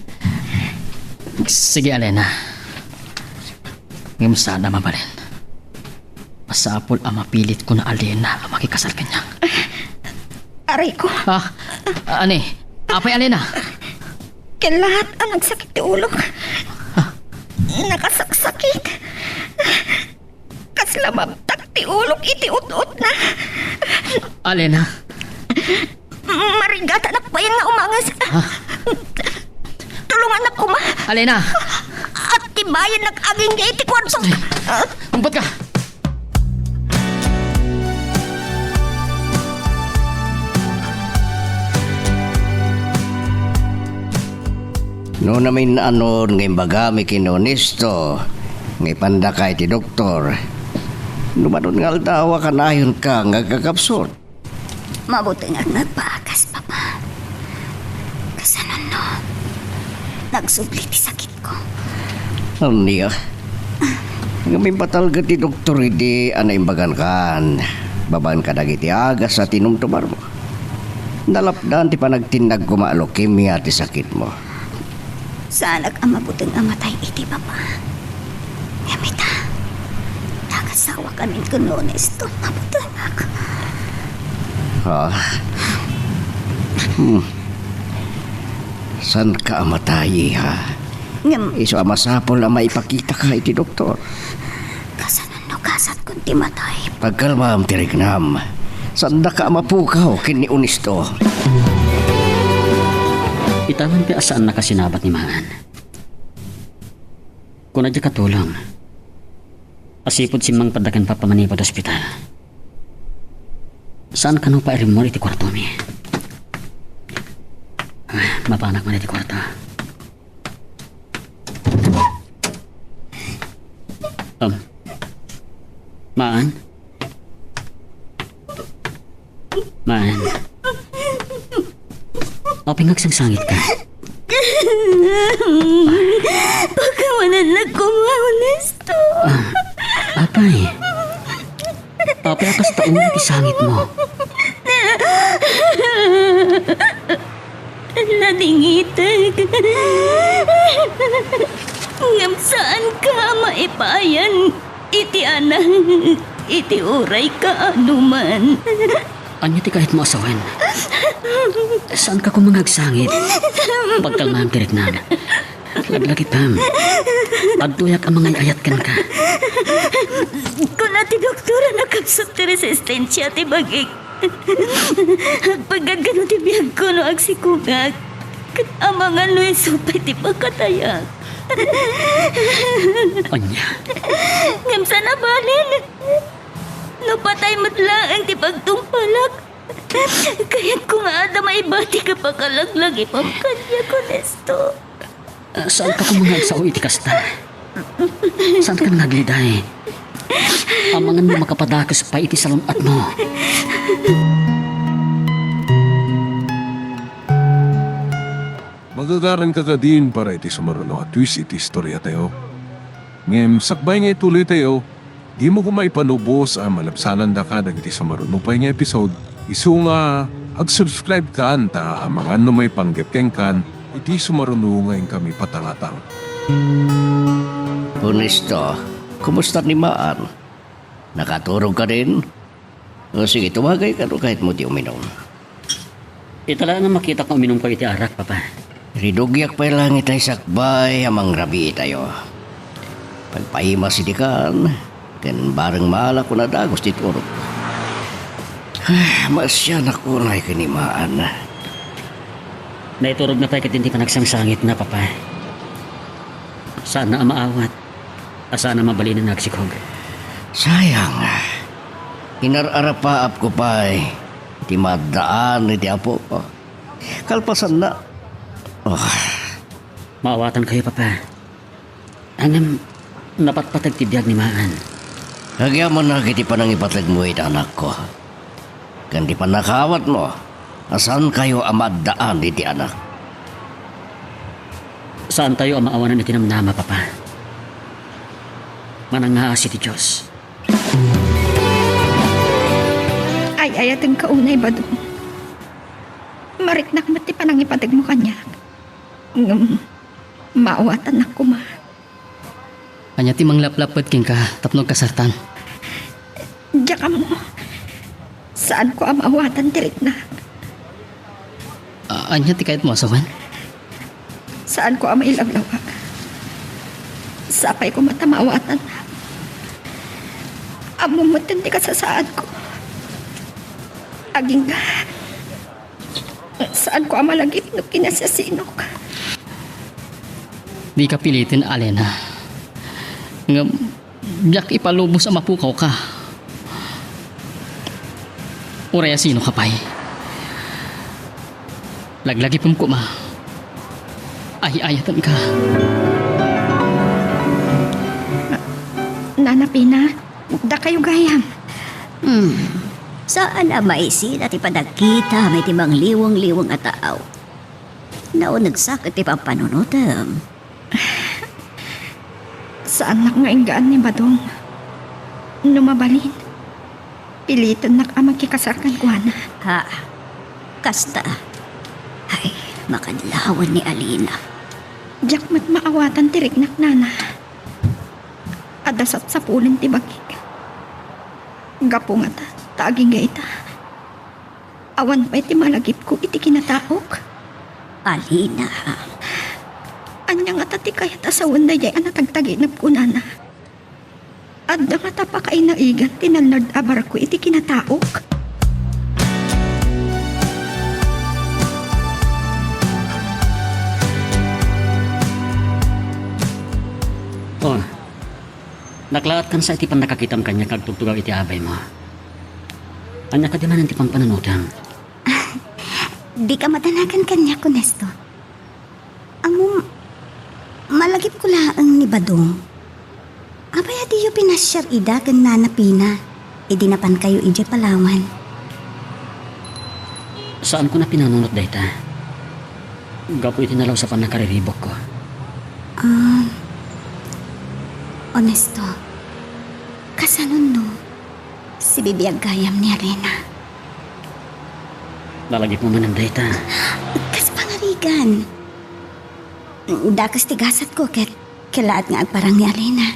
Sige, Alena. Ngem saan a mabalin. Masapul a mapilitko ni Alena a makikasar kaniak. Aray ko. Ah, ani? Apay, Alena? Kellat a nagsakit ti ulok. Ah. Nakasaksakit. Kasla mabtak ti ulok iti ut-utna. Alena. Marigatanak payen nga umanges. Ha? Tulongannak koma. Alena. Atibayennak agingga iti kuarto. Umpat ka. No namin-anon nga imbagami ken Honesto nga ipandaka iti doktor, no manon nga aldaw a kanayonka nga agkakapsut. Mabutengak nga agpagas, Papa. Kasano no nagsubli ti sakitko? Ania? Ngem imbatalged ti doktor idi a naimbagankan babaen kadagiti agas a tinumtumarmo. Nalapdan ti panagtinnag koma a leukemia ti sakitmo. Saanak a mabuteng a matay iti, Papa. Ngem ita, nagasawakamin ken Honesto, mabutengak. Ha? Hmm. Saanka a matay, iha? Ngem isu a masapul a maipakitaka iti doktor. Kasano no kasatkon ti matay? Pagkalmam ti riknam. Saandaka a mapukaw ken ni Honesto. Ita man pay a saannaka sinabat ni Maan. Kuna diay katulong. Asipud simmangpadda ken Papa manipud ospital. Saan kano pay a rimmor iti kuartomi? Ah, mapanak man iti kuarto. Um, Maan? Maan. Apay nga agsangsangitka? Pakawanannak koma, Ernesto. Ah, apay? Apay a kasta ulo ti sangitmo? Nadingitek. Ngem saanka a maipayan iti anak iti uray kaano man. Ania ti kayatmo a sawen? Saanka koma nga agsangit? Pagkalmaam ti riknam. Laglagitem. Adtoyak a mangay-ayat kenka. Kuna ti doktor a nakapsut ti resistensia ti bagik. Agpagagano ti biagko no agsikogak. Ket amangan no isu pay ti pakatayak. Ania? Ngem saan a balin. No patay met laeng ti pagtungpalak, kayatko nga adda maibatik a pakalaglagipem kaniak, Ernesto. Ah, saanka koma nga agsao iti kasta? Saanka nga agliday? Amangan no makapadakes pay iti salun-atmo. Magagaranka kadin para iti sumaruno a twist iti istoriatayo. Ngem sakbay nga ituloytayo, dimo koma ipanubos a malabsanandaka dagiti sumaruno pay nga episode, isu nga ag-subscribe kan ta amangan no maipanggep kenkan iti sumaruno nga inkami patangatang. Ernesto, kumusta ni Maan? Nakaturog kadin? O sige, tumagayka no kayatmo ti uminum. Ita laeng a makitak nga uminumko iti arak, Papa. Ridugyak pay laeng itay sakbay a mangrabiitayo. Pagpaimas idi kan, ken bareng maala ko nadagus ti turog. Ah, maasianak unay ken ni Maan. Naiturogna pay ketdi ti panagsangsangitna, Papa. Saanna a maawat. A saan a mabalinen nga agsikog. Sayang. Inar-arapaapko pay ti maaddaan iti apok. Kalpasanna, oh. Maawatankayo, Papa. Ngem napatpateg ti biag ni Maan. Agyamanak iti panangipategmo iti anakko. Ken ti pannakaawatmo a saankayo a maaddaan iti anak. Saantayo a maawanan iti namnama, Papa. Manangngaasi ti Dios. Ay-ayatenka unay, Badong. Mariknak met ti panangipategmo kaniak. Ngem, maawatannak koma. Ania ti manglaplapped kenka tapno agkasartan? Diak ammo. Saanko a maawatan ti riknak. A-, ania ti kayatmo a sawen? Saanko a mailawlawag. Sapay koma ta maawatan. Ammom metten ti kasasaadko. Agingga. Saanko a malagip no kinasiasinok. Dika piliten, Alina. Ngem, diak ipalubos a mapukawka. Uray a sinoka pay. Laglagipem koma. Ay-ayatenka. Nana Pina, dakayo gayam. Hmm. Saan a maisina ti panagkitam iti mangliweng-liweng a tao. Naunegsak iti pampanunotem. Saannak nga inggaan ni Badong. No mabalin, pilitennak a makikasar kenkuana. Ha? Kasta? Ay, makadlawan ni Alina. Diak met maawatan ti riknak, Nana. Adda sapsapulen ti bagik. Gapu ngata, ta agingga ita. Awan pay ti malagipko iti kinataok. Alina. Ania ngata ti kayat a sawen daydiay a natagtaginepko, Nana? Adda ngata pakainaigan ti nalnard a barko iti kinataok? Oh. Naklaat kansa iti pannakakitam kaniak nga agtugtugaw iti abaymo. Ania kadi manen ti pampanunotem? Dika madanagan kaniak, Ernesto. Ammom, malagipko laeng ni Badong. Apay a diyo pinasiar ida ken Nana Pina idi napankayo idiay Palawan? Saanko a pinanunot dayta. Gapu iti nalaus a pannakariribukko. Ah, Ernesto, kasano no sibibiag gayam ni Alena? Nalagipmo manen dayta. Kas pangarigan. Dakes ti gasatko ket kellaat nga agparang ni Alena.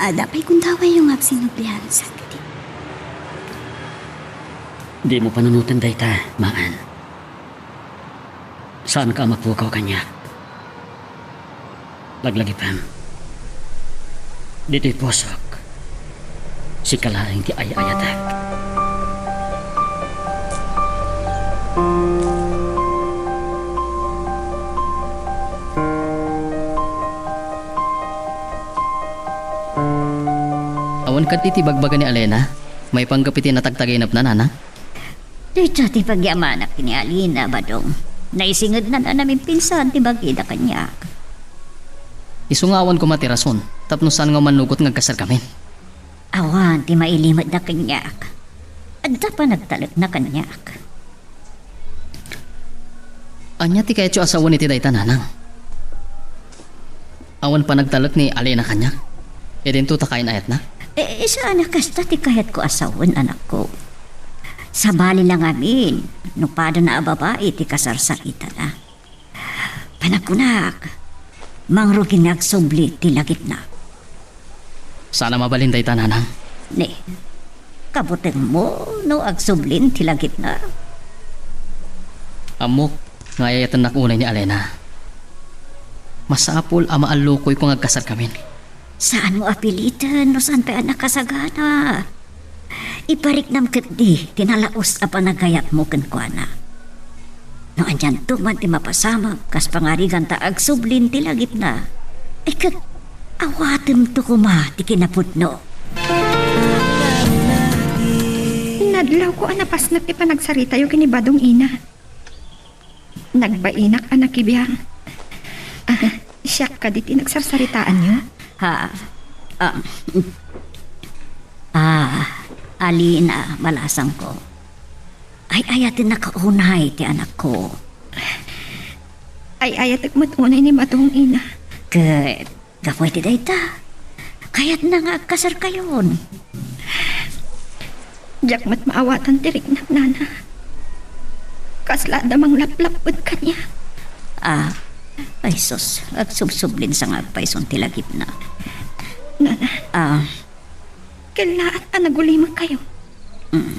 Adda pay gundawayyo nga agsinublian, saan kadi? Dimo panunoten dayta, Maan. Saanka a mapukaw kaniak. Laglagipem. Ditoy pusok, sika laeng ti ay-ayatek. Awan kadi ti ibagbaga ni Alena maipanggep iti natagtagainepna, Nanang? Dayta ti pagyamanak ken ni Alena, Badong. Naisingednan a namimpinsan ti bagida kaniak. Isu nga awan koma ti rason tapno saan nga umannugot nga agkasarkamin. Awan ti mailimetda kaniak. Adda panagtalekna kaniak. Ania ti kayatyo a sawen iti dayta, Nanang? Awan panagtalek ni Alena kaniak? Idinto ta kain-ayatna? E, saan a kasta ti kayatko a sawen, anakko. Sabali la ngamin, no padana a babai ti kasarsaritana. Panagkunak, mangrugin nga agsubli ti lagipna. Saan a mabalin dayta, Nanang. Ne, kabutengmo no agsublin ti lagipna? Ammok nga ay-ayatennak unay ni Alena. Masapul a maallukoyko nga agkasarkamin. Saanmo a piliten no saan pay a nakasagana. Ipariknam ketdi ti nalaus a panagayatmo kenkuana. No anianto man ti mapasamak kas pangarigan ta agsublin ti lagipna, ay ket awatemto koma ti kinapudno. Nadlawko a napasnek ti panagsaritayo ken ni Badong, ina. Nagbainak a nakibiang. Ah, siak kadi ti nagsarsaritaanyo? Ha? Ah, ah, Alina, balasangko. Ay-ayatennaka unay ti anakko. Ay-ayatek met unay ni Badong, ina. Ket gapu iti dayta, kayatna nga agkasarkayon. Diak met maawatan ti riknak, nana. Kasla adda manglaplapped kaniak. Ah, ay sus, agsubsublinsa nga agpayson ti lagipna. Nana. Ah. Kellaat a nagulimekkayo. Mm.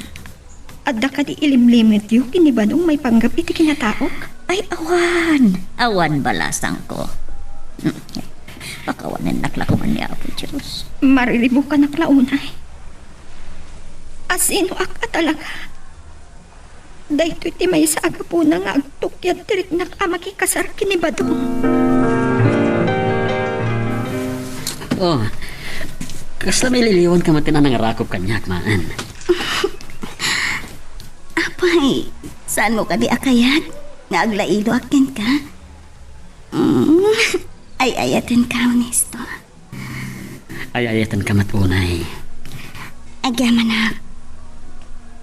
Adda kadi ilimlimetyo ken ni Badong maipanggep iti kinataok? Ay, awan. Awan, balasangko. Mm. Pakawanennak la koma ni Apo Dios. Mariribukanak la unay. A sinoak a talaga? Daytoy ti maysa a gapuna nga agtukyad ti riknak a makikasar ken ni Badong. Oh, kasla maililiwanka met a nangarakop kaniak, maan. Apay, saanmo kadi a kayat nga aglaidoak kenka? Mm, ay-ayatenka, Ernesto. Ay-ayatenka met unay. Agyamanak,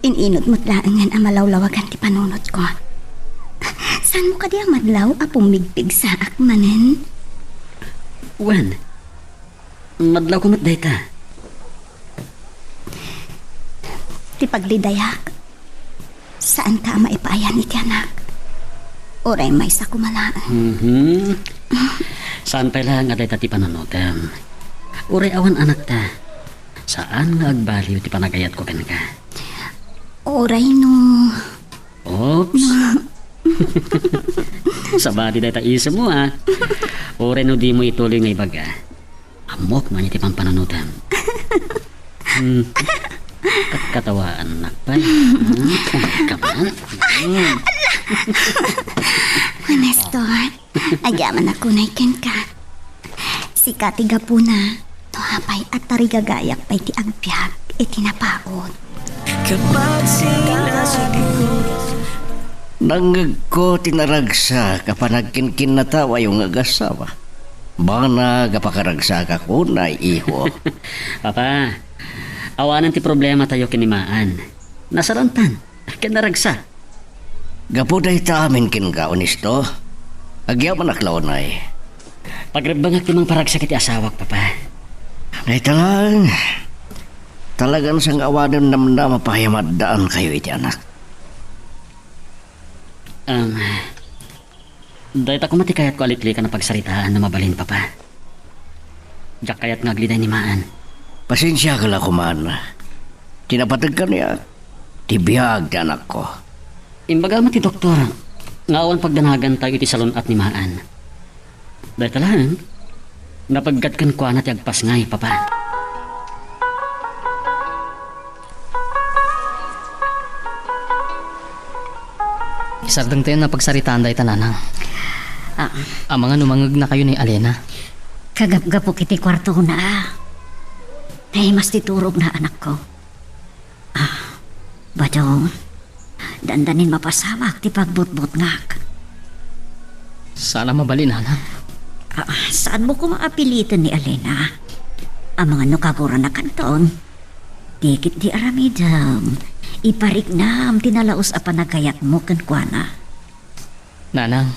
in-inut met laengen a malawlawagan ti panunotko. Saanmo kadi a madlaw a pummigpigsaak manen? Wen, madlawko met dayta. Ti paglidayak, saanka a maipaayan iti anak. Uray maysa koma laeng. Mhm. Saan pay laeng a dayta ti panunotem. Uray awan anakta, saan nga agbaliw ti panagayatko kenka. Uray no. Oops. Sabali dayta isemo, a. Uray no dimo ituloy nga ibaga. Ammok no ania ti pampanunotem. Hmm. Katkatawaannak pay. Hmm. Kaman. Hmm. Ernesto, agyamanak unay kenka. Sika ti gapuna, no apay a tarigagayak pay ti agbiag iti napaut. Kapag sinasabi ko, nangngegko ti naragsak a panagkinkinnatawayo nga agasawa. Banag a pakaragsakak unay, iho. Papa, awanen ti problematayo ken ni Maan. Nasarantan ken naragsak. Gapu dayta amin kenka, Honesto. Agyamanak la unay. Pagrebbengak ti mangparagsak iti asawak, Papa. Dayta lang. Talagan sang awanen namnama pay a maaddaankayo iti anak. Um, dayta koma ti kayatko a liklikan a pagsaritaan no mabalin, Papa. Diak kayat nga agliday ni Maan. Pasensiaka la koman. Ti napateg kaniak, ti biag ti anakko. Imbaga met ti doktor nga awan pagdanagantayo iti salun-at ni Maan. Dayta laeng, napeggat kenkuana ti agpasngay, Papa. Isardengtayon a pagsaritaan dayta, Nanang. Ah. Amangan no mangegnakayo ni Alena. Kagapgapok iti kuartona. Naimas ti turogna, anakko. Ah, Badong, dandanin mapasamak ti pagbutbutngak. Saan a mabalin, Nanang. Ah, saanmo koma a piliten ni Alena. Amangan no kaguranakanton, di ketdi aramidem. Ipariknam ti nalaus a panagayatmo kenkuana. Nanang,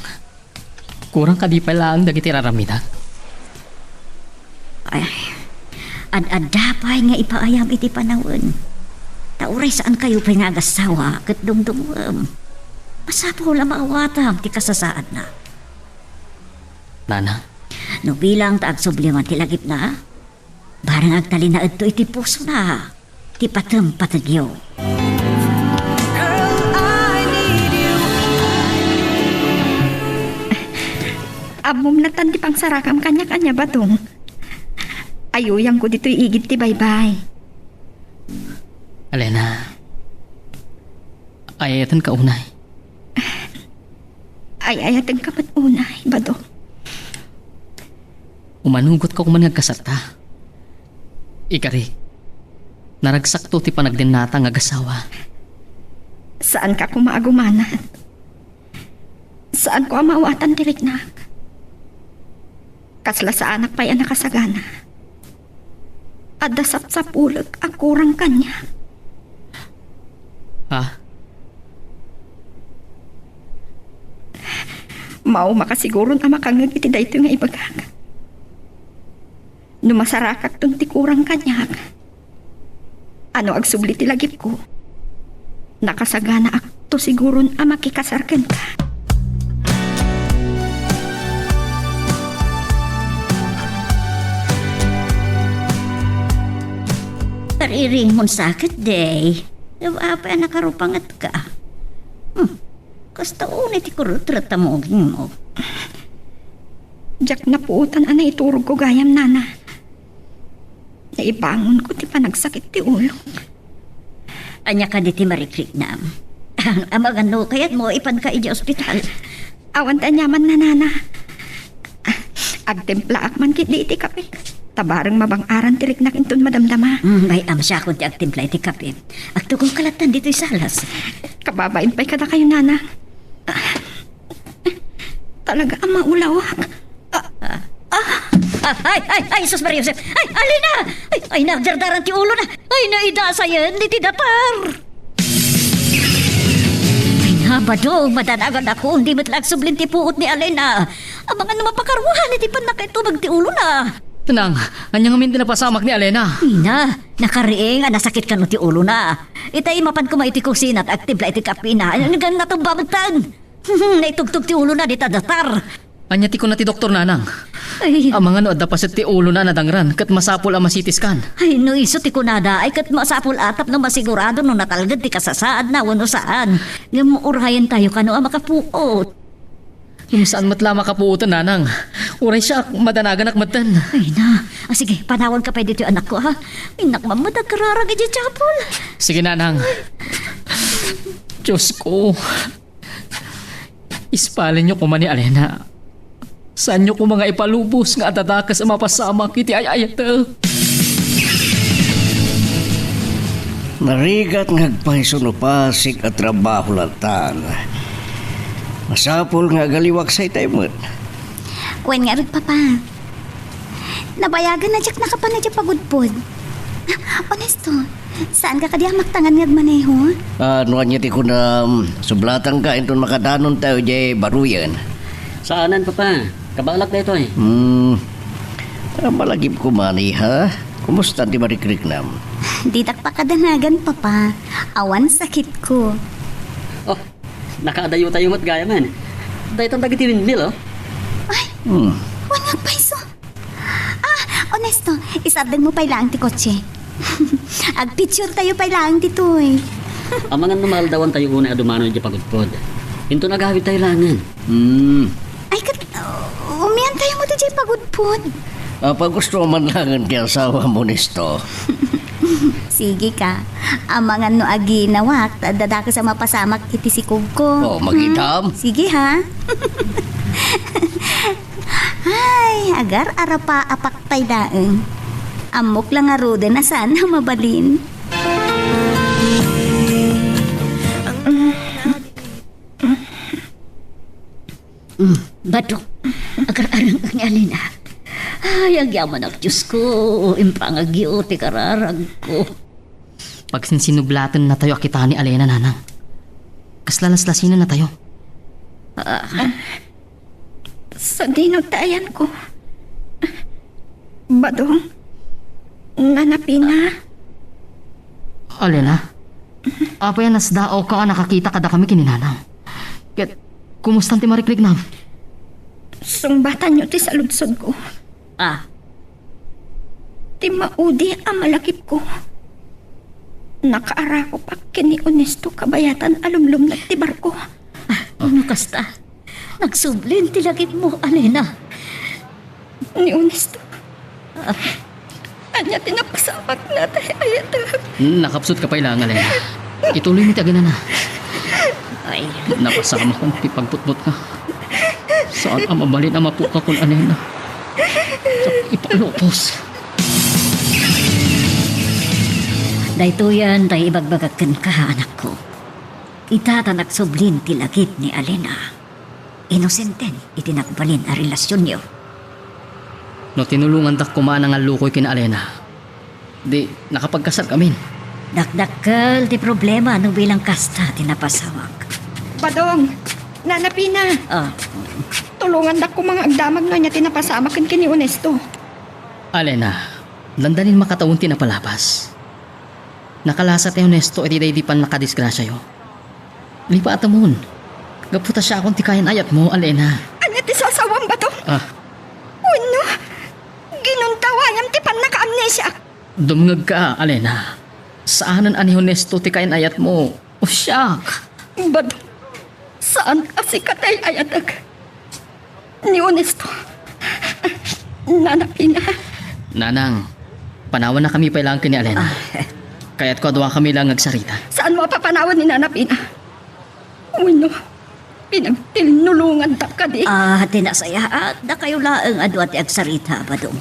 kurang kadi pay laeng dagiti raramidak? Ay, ad-adda pay nga ipaayam iti panawen. Ta uray saankayo pay nga agasawa ket dumdumngem, masapul a maawatam ti kasasaadna. Nanang. No bilang ta agsubli man ti lagipna, bareng agtalinaedto iti pusona ti patempategyo. Girl, I need you. Ammom natan ti pangsarakam kaniak, ania, Badong? Ayuyangko ditoy igid ti baybay. Alena, ay-ayatenka unay. Ay-ayatenka met unay, Badong. Umanugotka koman nga agkasarta. Ikarik, naragsakto ti panagdennata nga agasawa. Saanka koma a gumanat. Saanko a maawatan ti riknak. Kasla saanak pay a nakasagana. Adda sapsapulek a kurang kaniak. Ha? Mao, makasiguron a makangngeg iti daytoy nga ibagak. No masarakakton ti kurang kaniak, a no agsubli ti lagipko, nakasaganaakto siguron a makikasar kenka. Taririmon sa ketdi. Apay a nakarupangetka? Hmm. Kasta unay ti kurutret a mugingmo. Diak napuotan a naiturogko gayam, Nana. Naibangonko ti panagsakit ti ulok. Ania kadi ti marikriknam? Amangan no kayatmo, ipanka idiay ospital. Awan ti aniamanna, Nana. Agtimplaak man ketdi iti kape. Ta bareng mabang-aran ti riknak inton madamdama. Hmm, bay-am siakon ti agtimpla iti kape. Agtugongka lattan ditoy salas. Kababain pay kadakayo, Nana. Ah, talaga a maulawak. Ah, ah. Ah, ay, ay, ay, sus, Maria Jose. Ay, Alena! Ay, ay, nagdardaran ti ulona. Ay, naidasayen iti datar. Ay, nabado, madanagan ako, di met la agsublin ti puot ni Alena. Amangan no mapakaruahan iti pannakaitubag ti ulona. Nang, ania ngamin ti napasamak ni Alena? Ina, nakariing a nasakit kano ti ulona. Itay, mapan koma iti kusina, agtimpla iti kapina. Ngem natumba metten. Naitugtog ti ulona dita datar. Ania ti kuna ti doktor, Nanang? Ay. Amangan no adda paset ti ulona a nadangran ket masapul a ma-C T scan. Ay, no isu ti kunada, ay ket masapul a tapno masigurado no natalged ti kasasaadna wenno saan. Ngem urayentayo kano a makapuot. Ngem saan met la a makapuoten, Nanang. Uray siak, madanaganak metten. Ay na. Ah, sige, panawanka pay ditoy, anakko, ha? Innak mammet agkararag idiay chapel. Sige, Nanang. Diyos ko. Ispalenyo koma ni Alena. Saanyo koma nga ipalubos nga adda dakes a mapasamak iti ay-ayatek. Narigat nga agpayso no pasig a trabaho latan. Masapul nga agaliwak sa itay met. Wen nga rag, Papa. Nabayagan a diak nakapan a diak pagudpod. Honesto, saanka kadi a maktangan nga agmaneho? Ah, no ania ti kunam, sublatanka inton makadanontayo diay baruyen. Saanen, Papa. Kabalak daytoy. Hmm. Ah, malagip koma ni, ha? Kumusta ti marikriknam? Ditak pakadanagan, Papa. Awan sakitko. Oh, nakaadayo tayo met gayamen. Daytan dagiti windmill, oh. Ay, Hmm. Wen nga agpayso. Ah, Honesto, isardengmo pay laeng ti kotse. Agpicture tayo pay laeng ditoy. Amangan no maaldawan tayo unay a dumano idiay pagudpod. Inton agawid tayo laengen. Hmm. Ay, ket, uh, umian tayo met idiay pagudpod. Ah, pagusto man laengen ti asawam, Honesto. Sige ka. Amangan no aginawak, ta adda dakes a mapasamak iti sikogko. Oh, magitam. Hmm? Sige, ha? Ay, agar-arapaapak pay laeng. Ammok la ngaruden a saan a mabalin. Mm, Badong, agar-arengek ni Alena. Ay, agyamanak, Diosko, impangagyo ti kararagko. Pagsinsinublatennatayo a kita ni Alena, Nanang. Kasla laslasinennatayo. Ah, sadino ti ayanko? Badong, Nana Pina? Alena, apay a nasdaawka a nakakita kadakami ken ni Nanang? Ket, kumustan ti marikriknam? Sungbatanyo ti saludsodko. Ah. Ti maudi a malagipko, nakaarakopak ken ni Honesto kabayatan a lumlumneg ti barko. Ah, no kasta, nagsublin ti lagipmo, Alena. Ni Honesto. Ah. Ania ti napasamakna ti ay-ayatek? Nakapsutka pay laeng, Alena. Ituloymi ti aginana. Ay. Napasamakon ti pagbutbutna. Saan a mabalin a mapukakon, Alena. Ipalubos. Daytoyen ti ibagbagak kenka, anakko. Ita ta nagsublin ti lagip ni Alena. Inosenten iti nagbalin a relasionyo. No tinulongandak koma a nangallukoy ken Alena, di nakapagkasarkamin. Dakdakkel ti problema no bilang kasta ti napasamak. Badong, Nana Pina. Ah. Tulongandak koma nga agdamag no ania ti napasamak ken ni Honesto. Alena, dandanin makatawen ti napalabas. Nakalasat ni Honesto iti daydi pannakadisgrasiayo. Lipatemon. Gapu ta siakon ti kayan-ayatmo, Alena. Ania ti sasawam, Badong? Ah. Wenno, ginundawayam ti pannakaamnesia. Dumngegka, Alena. Saanen a ni Honesto ti kayan-ayatmo. O siak. Badong, saan a sika ti ay-ayatek. Ni Honesto. Nana Pina. Nanang, panawannakami pay laeng ken ni Alena. Ah. Kayatko a duakami laeng agsarita. Saanmo a papanawen ni Nana Pina? Wenno, pinagtilnulongantak kadi? Ah, ti nasayaat, dakayo laeng a dua ti agsarita, Badong.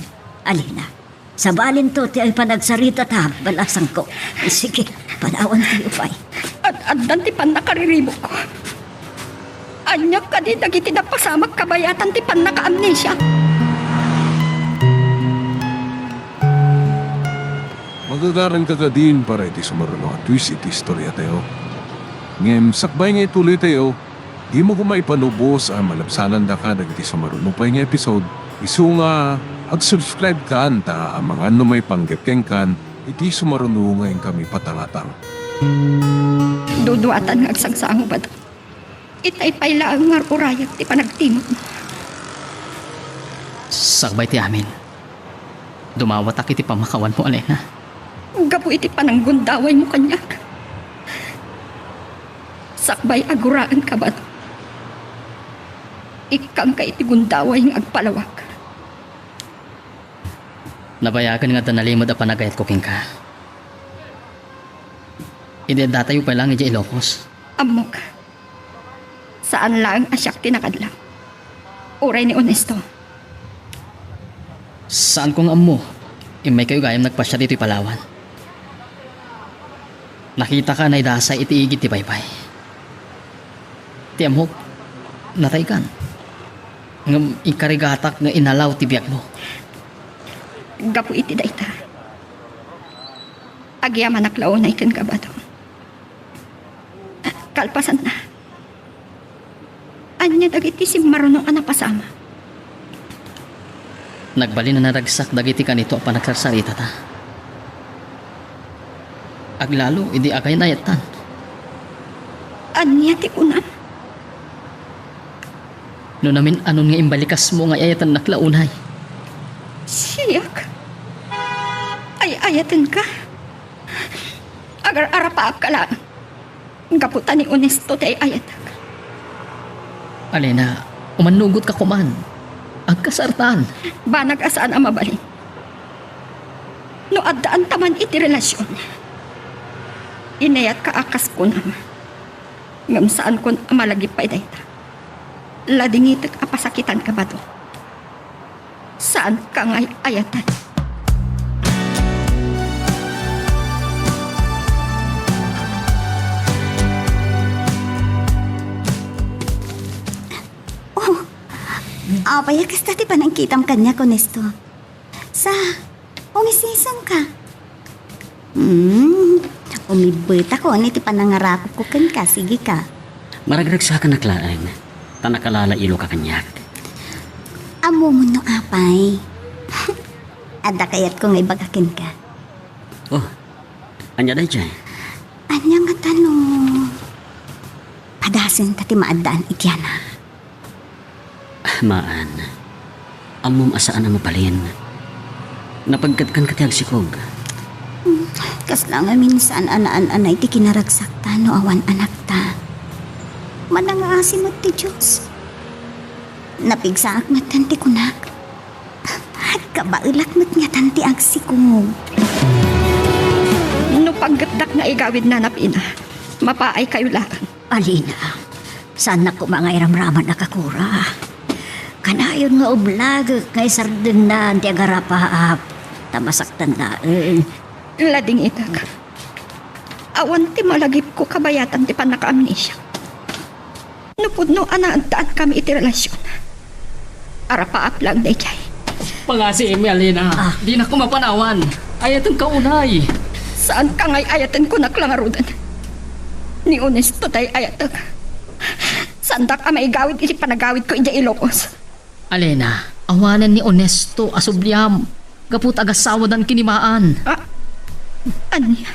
Alena, sabalinto ti panagsaritatam, balasangko. Sige, panawantayo pay. Ad-addan ti pannakariribukko. Ania kadi dagiti napasamak kabayatan ti pannakaamnesia? Magagaranka kadin para iti sumaruno a twist iti istoriatayo. Ngem sakbay nga ituloytayo, dimo koma ipalubos a malabsanandaka dagiti sumaruno pay nga episode, isu nga agsubscribe kan ta amangan no maipanggep kenkan iti sumaruno nga inkami patangatang. Duduatan nga agsangsango, Badong. Itay pay laeng nga ur-urayak ti panagtimok. Sakbay ti amin, dumawatak iti pammakawanmo, Alena. Gapu iti pananggundawaymo kaniak, sakbay a guraenka, Badong, ikkanka iti gundaway nga agpalawak. Nabayagen nga adda nalimed a panagayatko kenka. Idi addatayo pay laeng idiay Ilocos. Ammok. Saan laeng a siak ti nakadlaw. Uray ni Onesto. Saanko nga ammo. Immaykayo gayam nagpasiar ditoy Palawan. Nakitaka a naidasay iti igid ti baybay. Ti ammok, nataykan. Ngem inkarigatak nga inalaw ti biagmo. Gapu iti dayta, agyamanak la unay kenka, Bado. Kalpasanna, ania dagiti simmaruno a napasama? Nagbalin a naragsak dagiti kanito a panagsarsaritata. Aglalo idi agay-ayattan. Ania ti kunam? No namin-anon nga imbalikasmo nga ay-ayatennak la unay. Siak? Ay-ayatenka? Agar-arapaapka laeng. Gapu ta ni Onesto ti ay-ayatek. Alena, umannugotka koman. Agkasartan. Banag a saan a mabalin. No addaanta man iti relasion, inayatka a kas kunam. Ngem saankon a malagip pay dayta. Ladingitek a pasakitanka, Bado. Saanka nga ay-ayatan. Oh, apay a kasta ti panangkitam kaniak, Onesto? Sa, umisisongka. Hmm, umibbetakon iti panangarakupko kenka, sige ka. Maragragsakannak laeng, ta nakalalailo ka kaniak. Ammom no apay. Adda kayatko nga ibaga kenka. Oh, ania daydiay? Ania ngata no padasenta ti maaddaan iti anak? Maan, ammom a saan a mabalin. Napagkatkan ka ti agsikog. Hmm, kasla ngamin saan a naan-anay ti kinaragsakta no awan anakta. Manangaasi met ti Dios. Napigsaak metten ti kunak. Agkabaelak met ngatan ti agsikog. No paggetdak nga igawidna, Nap, ina, mapaaykayo laeng. Alina, saannak koma nga iramraman a kakura. Kanayon nga ublagek nga isardengnan ti agarapaap, ta masaktan laeng. Ladingitek. Awan ti malagipko kabayatan ti pannakaamnesia. No pudno a naaddaankami iti relasion, arapaap laeng daydiay. Pangasiimi, Alina. Ah. Dinak koma panawan. Ayatenka unay. Saanka nga ay-ayaten, kunak la ngaruden. Ni Onesto ti ay-ayatek. Saandak a maigawid iti panagawidko idiay Ilocos. Alina, awanen ni Onesto a subliam gapu ta agassawadan ken ni Maan. Ah, ania?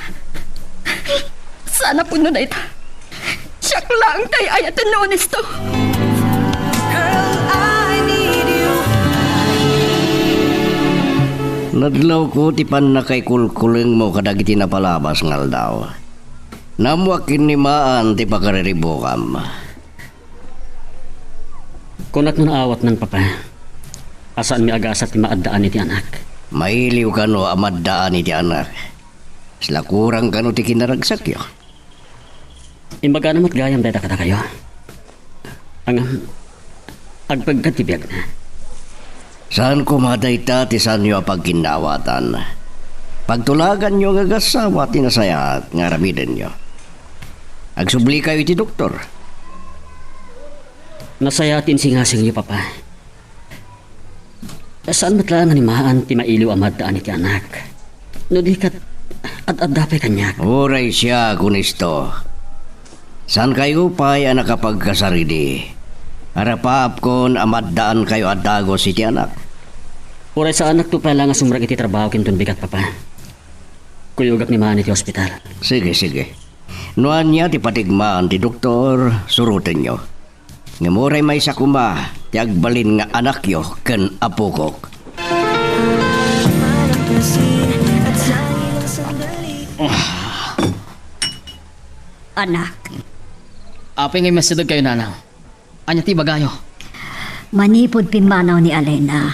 Saan a pudno dayta. Siak laeng ti ay-ayaten ni Onesto. Girl, I need you. Nadlawko ti pannakaikulkulengmo kadagiti napalabas nga aldaw. Naammoak ken ni Maan ti pakariribukam. Kunak no naawatnan, Papa, a saanmi agasat ti maaddaan iti anak. Mailiw kano a maaddaan iti anak. Kasla kurang kano ti kinaragsakyo. Imbagana met gayam dayta kadakayo. Ngem, agpegka ti biagna. Saan koma dayta ti saanyo a pagginnaawatan. Pagtulaganyo nga agassawa ti nasayaat nga aramidenyo. Agsublikayo iti doktor. Nasayaat ti insingasingyo, Papa. Saan met laeng a ni Maan ti mailiw a maaddaan iti anak. No di ket, ad-adda pay kaniak. Uray siak, Onesto. Saankayo pay a nakapagkasarili. Arapaapkon a maaddaankayo a dagus iti anak. Uray saanakto pay laeng a sumrek iti trabaho ken ton bigat, Papa. Kuyogak ni Maan iti ospital. Sige, sige. No ania ti patigmaan ti doktor, surotenyo. Ngem uray maysa koma ti agbalin nga anakyo ken apokok. Anak. Apay nga immasidegkayo, Nanang? Ania ti ibagayo? Manipud pimmanaw ni Alena,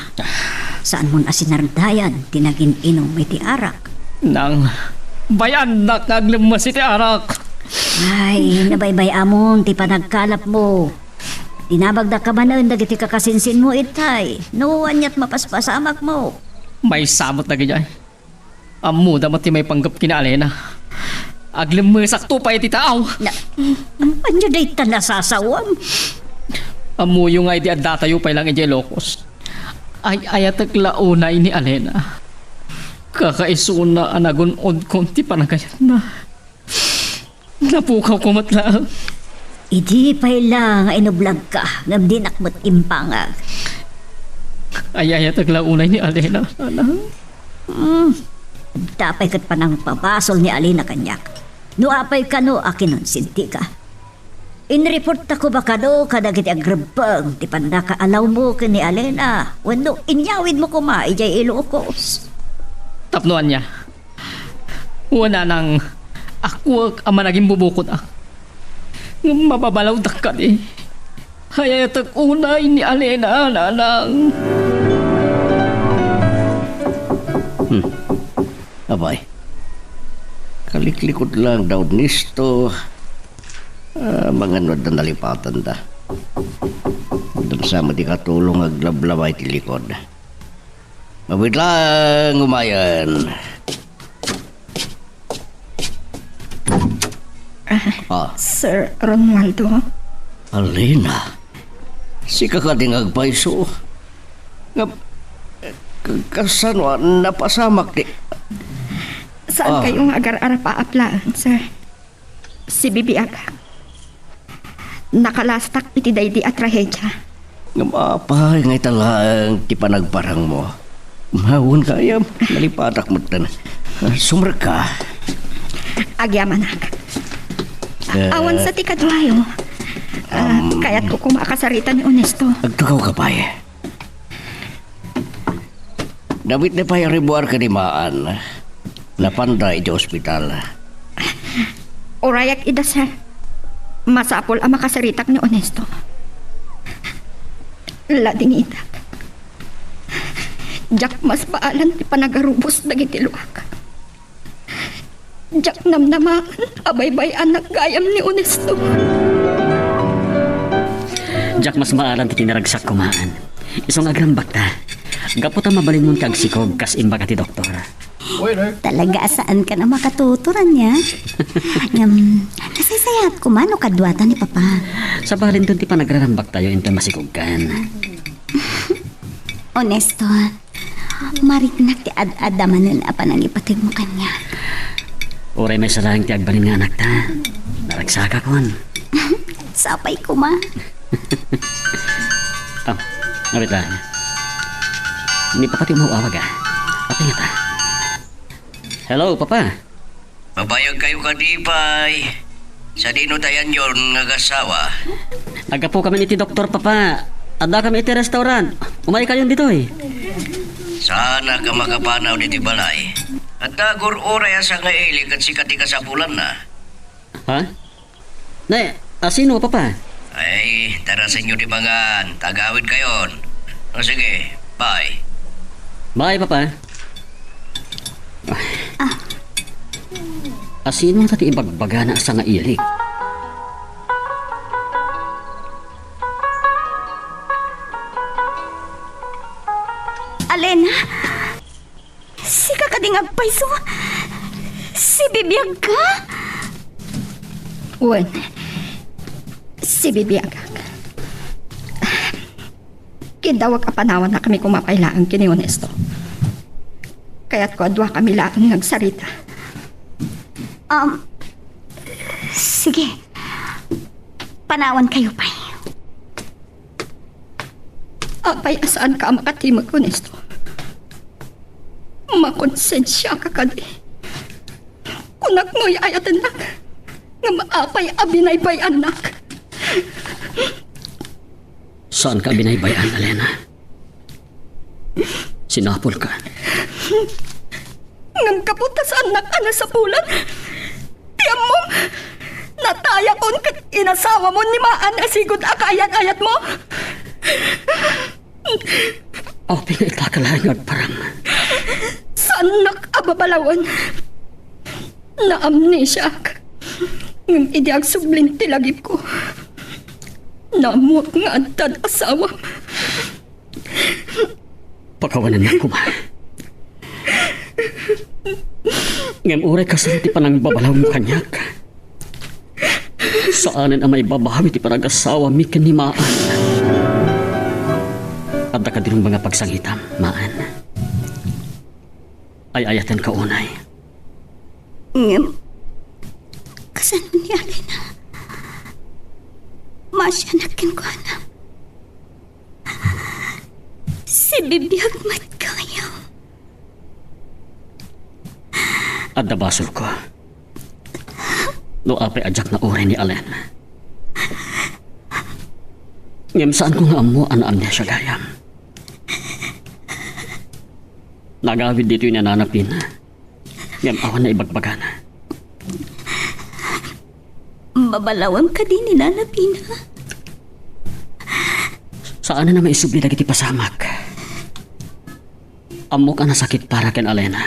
saanmon a sinardayan ti nagin-inum iti arak. Nang, bay-annak nga aglemmes iti arak. Ay, nabaybay-amon ti panagkalapmo. Dinamagda ka manen dagiti kakasinsinmo itay, no aniat mapaspasamakmo. Maysa met dagijay. Ammoda met ti maipanggep ken ni Alena. Aglemmesakto pay iti taaw. Na, ania dayta nasasawam? Ammoyo nga idi addatayo pay lang idiay Ilocos, ay-ayatek la unay ni Alena. Kakaisuna a nagun-odkon ti panagayatna. Napukawko met laeng. Idi pay la nga inublagka, ngem dinak met imbangag. Ay-ayatek la unay ni Alena, nanang. Hmm. Adda pay ket panangpabasol ni Alena kaniak. No apay kano a kinonsintika. Inreportako ba kano kadagiti agrebbeng ti pannakaallawmo ken ni Alena, wenno inyawidmo koma idiay Ilocos? Tapno ania? Wen, nanang, akuek a managimbubukodak. Ngem mababalawdak kadi. Ay-ayatek unay ni Alena, nanang. Hmm. Apay, kaliklikod lang da Ernesto. Ah, mangano adda nalipatanda. Adda sa met ikatulong nga aglablabay ti likod. Mabiit lang, umayen. Ah, Ah. Sir Romualdo? Alina, sika kadi nga agpayso? Nga, k-, kasano a napasamak ti... Saan Ah. kayo nga agar-arapaap laeng, sir? Sibibiagak. Nakalastak iti daydi a trahedia. Ngem apay nga ita laeng ti panagparangmo? Mawen gayam, nalipatak metten. Sumrekka. Agyamanak. Eh. Awan sa ti kaduayo. Ah, Um, kayatko koma a kasarita ni Ernesto. Agtugaw ka pay. Nawitna pay a ribuar ken ni Maan. Napanda iti ospital. Urayak ida, sir. Masapul a makasaritak ni Ernesto. Ladingitak. Diak masbaalan ti panagarubos dagiti luak. Diak namnamaen a baybay-anak gayam ni Ernesto. Diak masbaalan ti kinaragsak kumaan. Isu nga agrambakta. Gapu ta mabalinmon ti agsikog kas imbaga ti doktor. Talaga a saan ka na makatuturan niya. Ngem, nasaysayaat koma no kaduata ni Papa. Sabalinton ti panagrarambaktayo inton masikogkan. Ernesto, mariknak ti ad-adda manen a panangipategmo kaniak. Uray maysa laeng ti agbalin nga anakta, naragsakakon. Sapay koma. Ah, ngawit lang. Ni Papa ti umaw-awag, ah. Apay ngata? Hello, Papa. Mabayagkayo kadi pay? Sadino ti ayanyon nga agasawa? Aggapukamin iti doktor, Papa. Addakamin iti restaurant. Umaykayon ditoy. Saanak a makapanaw ditoy balay. Adda agur-uray a sangailik ket sika ti kasapulanna. Ha? Ne, asino, Papa? Ay, tarasenyo ti mangan, ta agawidkayon. O sige, bye. Bye, Papa. Ah. Asino ta ti ibagbagana a sangailik? Alena? Sika kadi nga agpayso? Sibibiagka? Wen, sibibiagak. Kiddawak a panawannakami koma pay laeng ken ni Ernesto. Kayatko a duakami laeng nga agsarita. Um, sige. Panawankayo pay. Apay a saanka a makatimeg, Ernesto? Makonsensiaka kadi? Kunak no ay-ayatennak, ngem apay a binaybay-annak? Saanka a binaybay-an, Alena. Sinapulka. Ngem gapu ta saannak a nasapulan, ti ammom, natayakon ket inasawamon ni Maan a sigud a kaayat-ayatmo. Apay nga ita ka laeng nga agparang? Saannak a babalawen. Naamnesiaak. Ngem idi agsublin ti lagipko, Naammoak nga addan asawam. Pakawanennak koma. Ngem uray kasano ti panangbabalawmo kaniak, saanen a maibabawi ti panagasawami ken ni Maan. Adda kadi rumeng a pagsangitam, Maan? Ay-ayatenka unay. Ngem, kasano ni Alena? Maasianak kenkuana. Sibibiag met gayam. Adda basolko no apay a diak nauray ni Alena. Ngem saanko nga ammo a naamnesia gayam. Nagawid ditoy ni Nana Pina. Ngem awan naibagbagana. Mabalawem kadi ni Nana Pina? Saanen a maisubli dagiti pasamak. Ammok a nasakit para ken Alena.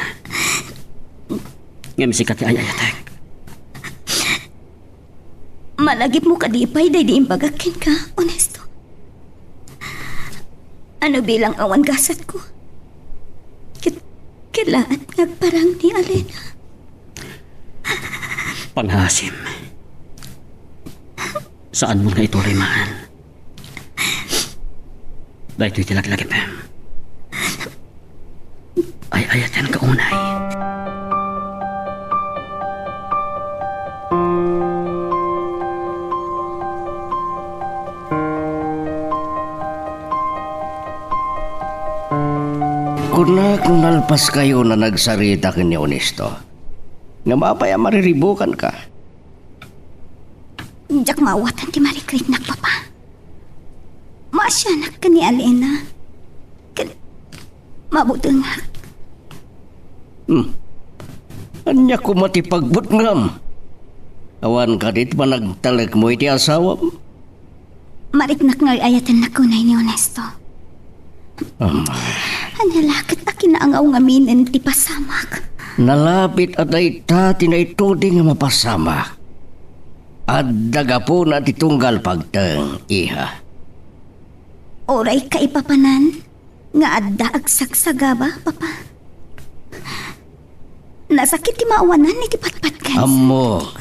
Ngem sika ti ay-ayatek. Malagipmo kadi pay daydi imbagak kenka, Onesto? Ano bilang awan gasatko? Ket, ket laeng nga agparang ni Alena. Pangngaasim. Saanmo nga ituloy, Maan. Daytoy ti lagilagipem. Ay-ayatenka unay. Kunak, nalpaskayo a nagsarita ken ni Onesto. Ngem apay a mariribukanka? Diak maawatan ti marikriknak, Papa. Maasianak ken ni Alena. Ken mabutengak. Hmm. Ania koma ti pagbutngam? Awan kadi ti panagtalekmo iti asawam? Mariknak nga ay-ayatennak unay ni Onesto. Ama. Ania la ket a kinaangaw ngaminen ti pasamak? Nalapit a dayta ti naituding a mapasamak. Adda gapuna ti tunggal pagteng, iha. Uray kaipapanan nga adda agsagsagaba, Papa. Nasakit ti maawanan iti patpatkan. Ammok.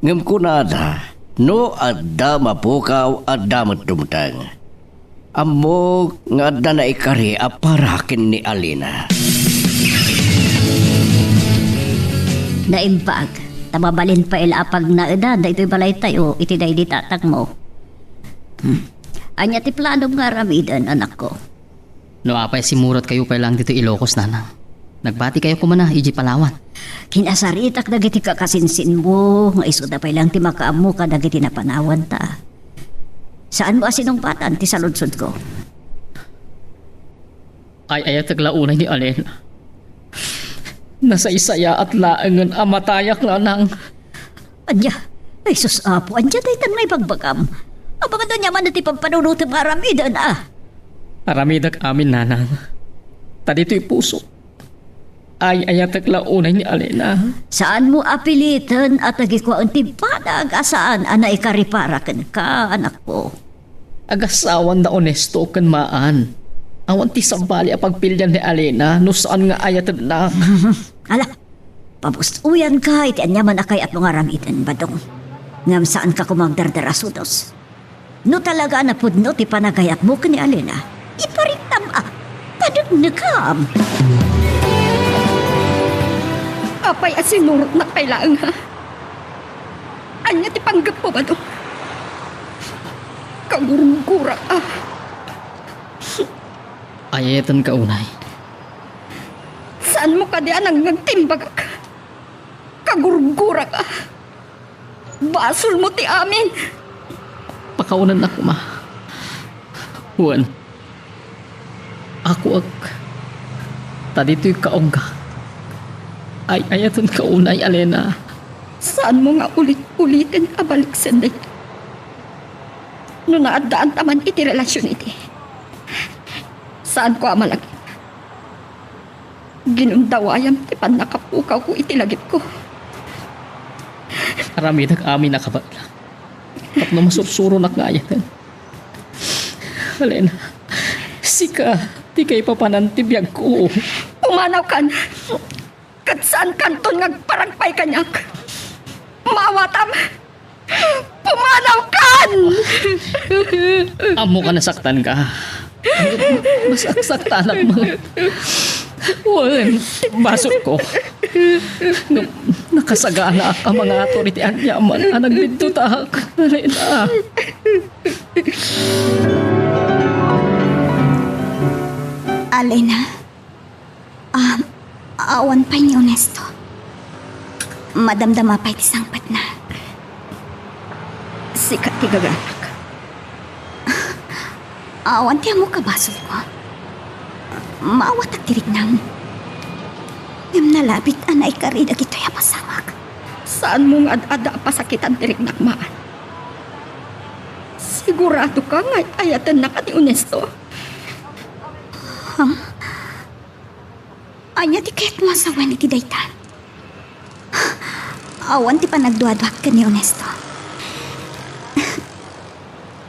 Ngem kunada, no adda mapukaw, adda met dumteng. Ammok nga adda naikari a para ken ni Alena. Naimbag, ta mabalin pay la a pagnaeda daytoy balaytayo iti daydi tatangmo. Hmm. Ania ti planom nga aramiden, anakko? No apay, simmurotkayo pay laeng ditoy Ilocos, Nanang. Nagbatikayo koma idiay Palawan. Kinasaritak dagiti kakasinsinmo nga isuda pay laeng ti makaammo kadagiti napanawanta. Saanmo a sinungbatan ti saludsodko. Ay-ayatek la unay ni Alena. Nasaysayaat laengen a matayak, Nanang. Ania? Ay, sus, Apo, ania daytan nga ibagbagam? Amangan no ania manen ti pampanunotem nga aramiden, a? Aramidek amin, Nanang. Ta ditoy puso, ay-ayatek la unay ni Alena. Saanmo a piliten a tagikuaen ti banag a saan a naikari para kenka, anakko. Agasawan da Onesto ken Maan. Awan ti sabali a pagpilian ni Alena no saan nga ayatenna. Ala, pabus-oyanka iti aniaman a kayatmo nga aramiden, Badong. Ngem saanka koma agdardarasudos. No talaga a napudno ti panagayatmo ken ni Alena, ipariktam a paneknekam. Apay a sinurotnak pay laeng, ha? Ania ti panggepmo, Badong? Kagurgurak a. Ay-ayatenka unay. Saanmo kadi a nangngeg ti imbagak? Kagurgurak a. Basolmo ti amin. Pakawanennak koma. Wen, akuek, ta ditoy kaungga. Ay-ayatenka unay, Alena. Saanmo nga ulit-uliten a baliksen dayta? No naaddaanta man iti relasion iti, saanko a malagip. Ginundawayam ti pannakapukawko iti lagipko. Aramidek amin a kabaelak. tapno masursuronak nga ayaten. Alena, sika ti kaipapanan ti biagko. Pumanawkan, ket saankanton nga agparagpay kaniak. Maawatam, pumanawkan! Ammok a nasaktanka. Masaksaktanak man. Wen, basolko. Ngem nakasaganaak a mangatur iti aniaman a nagbiddutak. Alena. Alena? Um, awan pay ni Ernesto. Madamdama pay ti sangpetna. Sika ti gaganak. Awan ti ammok a basolko. Maawatak ti riknam. Ngem nalabit a naikari dagitoy a pasamak. Saanmo nga ad-adda a pasakitan ti riknak, maan? Siguradoka nga ay-ayatennaka ni Ernesto? Huh? Ania ti kayatmo a sawen iti dayta? Awan ti panagduaduak ken ni Ernesto.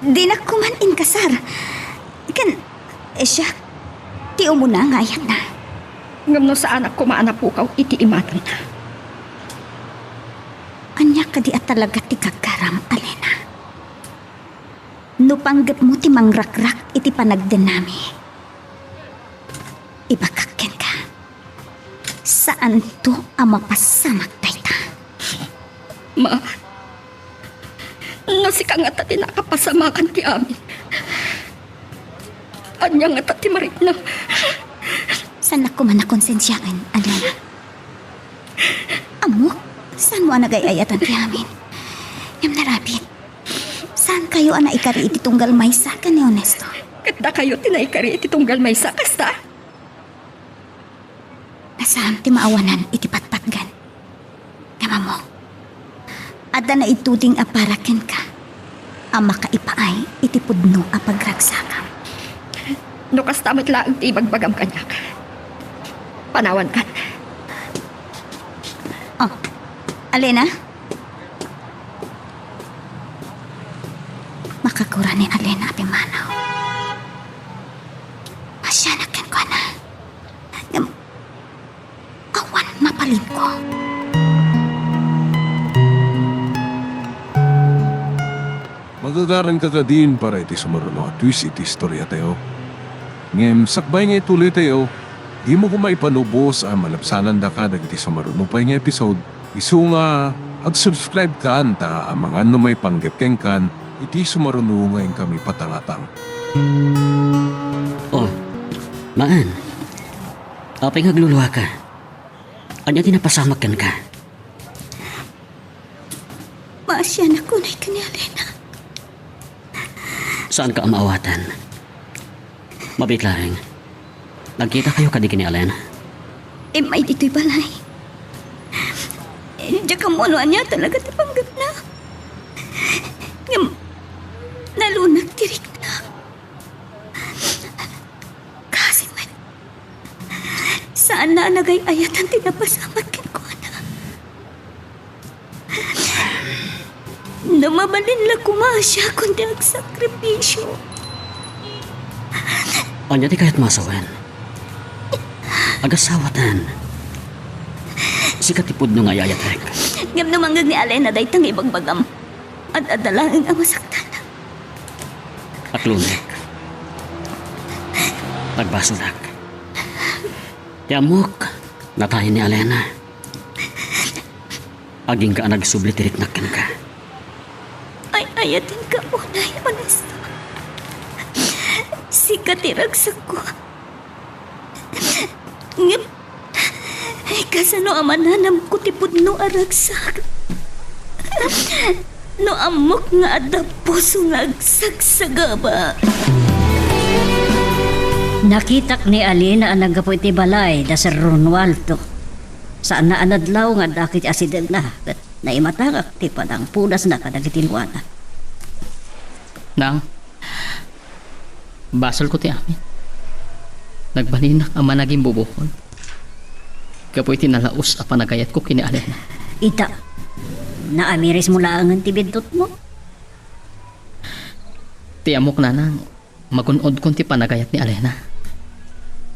Dinak koman inkasar. Ken, eh, siak ti umuna nga ayatna. Ngem no saanak koma a napukaw iti imatangna? Ania kadi a talaga ti gagaram, Alena? No panggepmo ti mangrakrak iti panagdennami, ibagak kenka, saanto a mapasamak dayta. Ma, no sika ngata ti nakapasamakan ti amin, ania ngata ti marikna? Saannak koma a konsensiaen, Alena. Ammok, saanmo a nagay-ayatan ti amin. Ngem nalabit, saankayo a naikari iti tunggal maysa ken ni Ernesto. Ket dakayo ti naikari iti tunggal maysa, kasta? Nasaam ti maawanan iti patpatgen. Ngem ammok, adda naituding a para kenka a makaipaay iti pudno a pagragsakam. No kasta met laeng ti ibagbagam kaniak, panawankan. Oh, Alena? Makagura ni Alena a pimmanaw. Maasianak kenkuana. Ngem, awan mabalinko. Magagaranka kadin para iti sumaruno a twist iti istoriatayo. Ngem sakbay nga ituloytayo, dimo koma ipanubos a malabsanandaka dagiti sumaruno pay nga episode. Isu nga, ag-subscribe kan ta amangan no maipanggep kenkan iti sumaruno nga inkami patangatang. Oh, maan. Apay nga agluluaka? Ania ti napasamak kenka? Maasianak unay ken ni Alena. Saanka a maawatan. Mabiit laeng. Nagkitakayo kadi ken ni Alena? Immay ditoy balay. Diak ammo no ania talaga ti panggepna. Ngem, nalunak ti rikna. Kaasi met, saanna a nagay-ayatan ti napasamak kenkuana. No mabalin la koma a siakon ti agsakripisio. Ania ti kayatmo a sawen? Agasawatan. Sika ti pudno nga ay-ayatek. Ngem no mangngeg ni Alena dayta nga ibagbagam, ad-adda laeng a masaktan. Aklonek. Agbasolak. Ti ammok, natayen ni Alena. Agingga a nagsubli ti riknak kenka. Ay-ayatenka unay, Ernesto. Sika ti ragsakko. Ngem, kasano a mananamko ti pudno a ragsak no ammok nga adda puso nga agsagsagaba? Nakitak ni Alena a naggapu iti balay da Sir Romualdo. Saanna a nadlaw nga adda iti asidegna, ket naimatangak ti panangpudasna kadagiti nuana. Nang, basolko ti amin. Nagbalinak a managimbubukon gapu iti nalaus a panagayatko ken ni Alena. Ita, naamirismo laengen ti biddutmo. Ti ammok, nanang, magun-odkon ti panagayat ni Alena.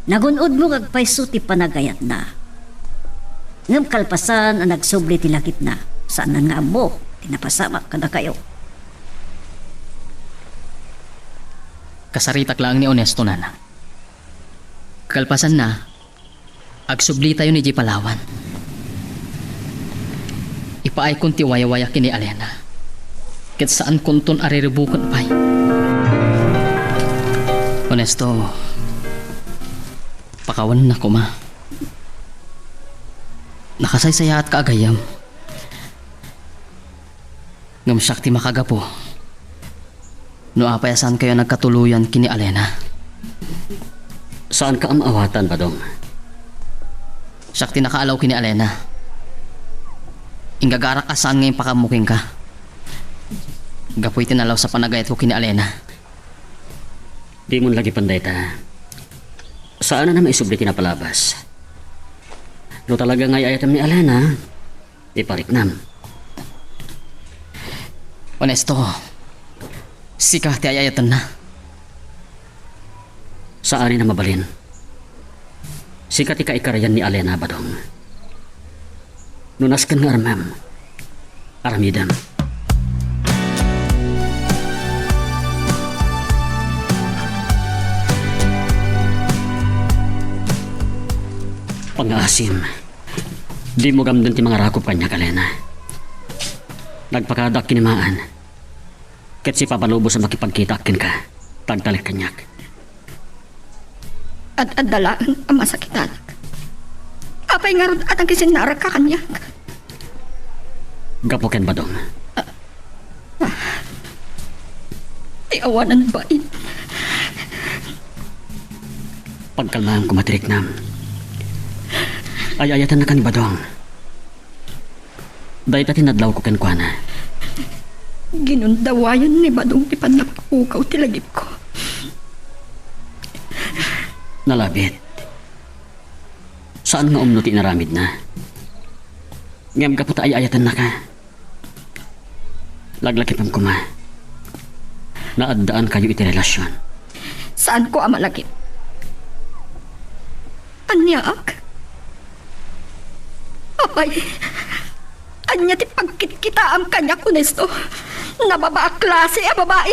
Nagun-odmo nga agpayso ti panagayatna. Ngem kalpasan a nagsubli ti lagipna, saanen nga ammo ti napasamak kadakayo. Kasaritak laeng ni Onesto, nanang. Kalpasanna, agsublitayo idiay Palawan. Ipaaykon ti wayawaya ken ni Alena. Ket saankonton a riribuken pay. Onesto, pakawanennak koma. Nakasaysayaatka a gayyem. Ngem siak ti makagapu no apay a saankayo a nagkatuloyan ken ni Alena. Saanka a maawatan, Badong. Siak ti nakaalaw ken ni Alena. Inggagarak a saan nga impakaammo kenka. Gapu iti nalaus a panagayatko ken ni Alena. Dimon lagipen dayta. Saanen a maisubli ti napalabas. No talaga nga ay-ayatem ni Alena, ipariknam. Onesto, sika ti ay-ayatenna. Saanen a mabalin. Sika ti kaikarayan ni Alena, Badong. No nasken nga armem, aramidem. Pangngaasim, dimo gamden ti mangarakop kaniak, Alena. Nagpakadaak ken ni Maan. Ket sipabalubos a makipagkitaak kenka, ta agtalek kaniak. Ad-adda laeng a masakitanak. Apay ngarud a nagisinnarakka kaniak? Gapu ken Badong. Ah, ah. Ti awanan bain. Pagkalmaem koma ti riknam. Ay-ayatennaka ni Badong. Dayta ti nadlawko kenkuana. Ginundawayan ni Badong ti pannapukaw ti lagipko. Nalabit. Saan nga umno ti inaramidna. Ngem gapu ta ay-ayatennaka. Laglagipem koma. Naaddaankayo iti relasion. Saanko a malagip. Aniaak? Apay, ania ti pagkitkitaam kaniak, Onesto? Nababa a klase a babai?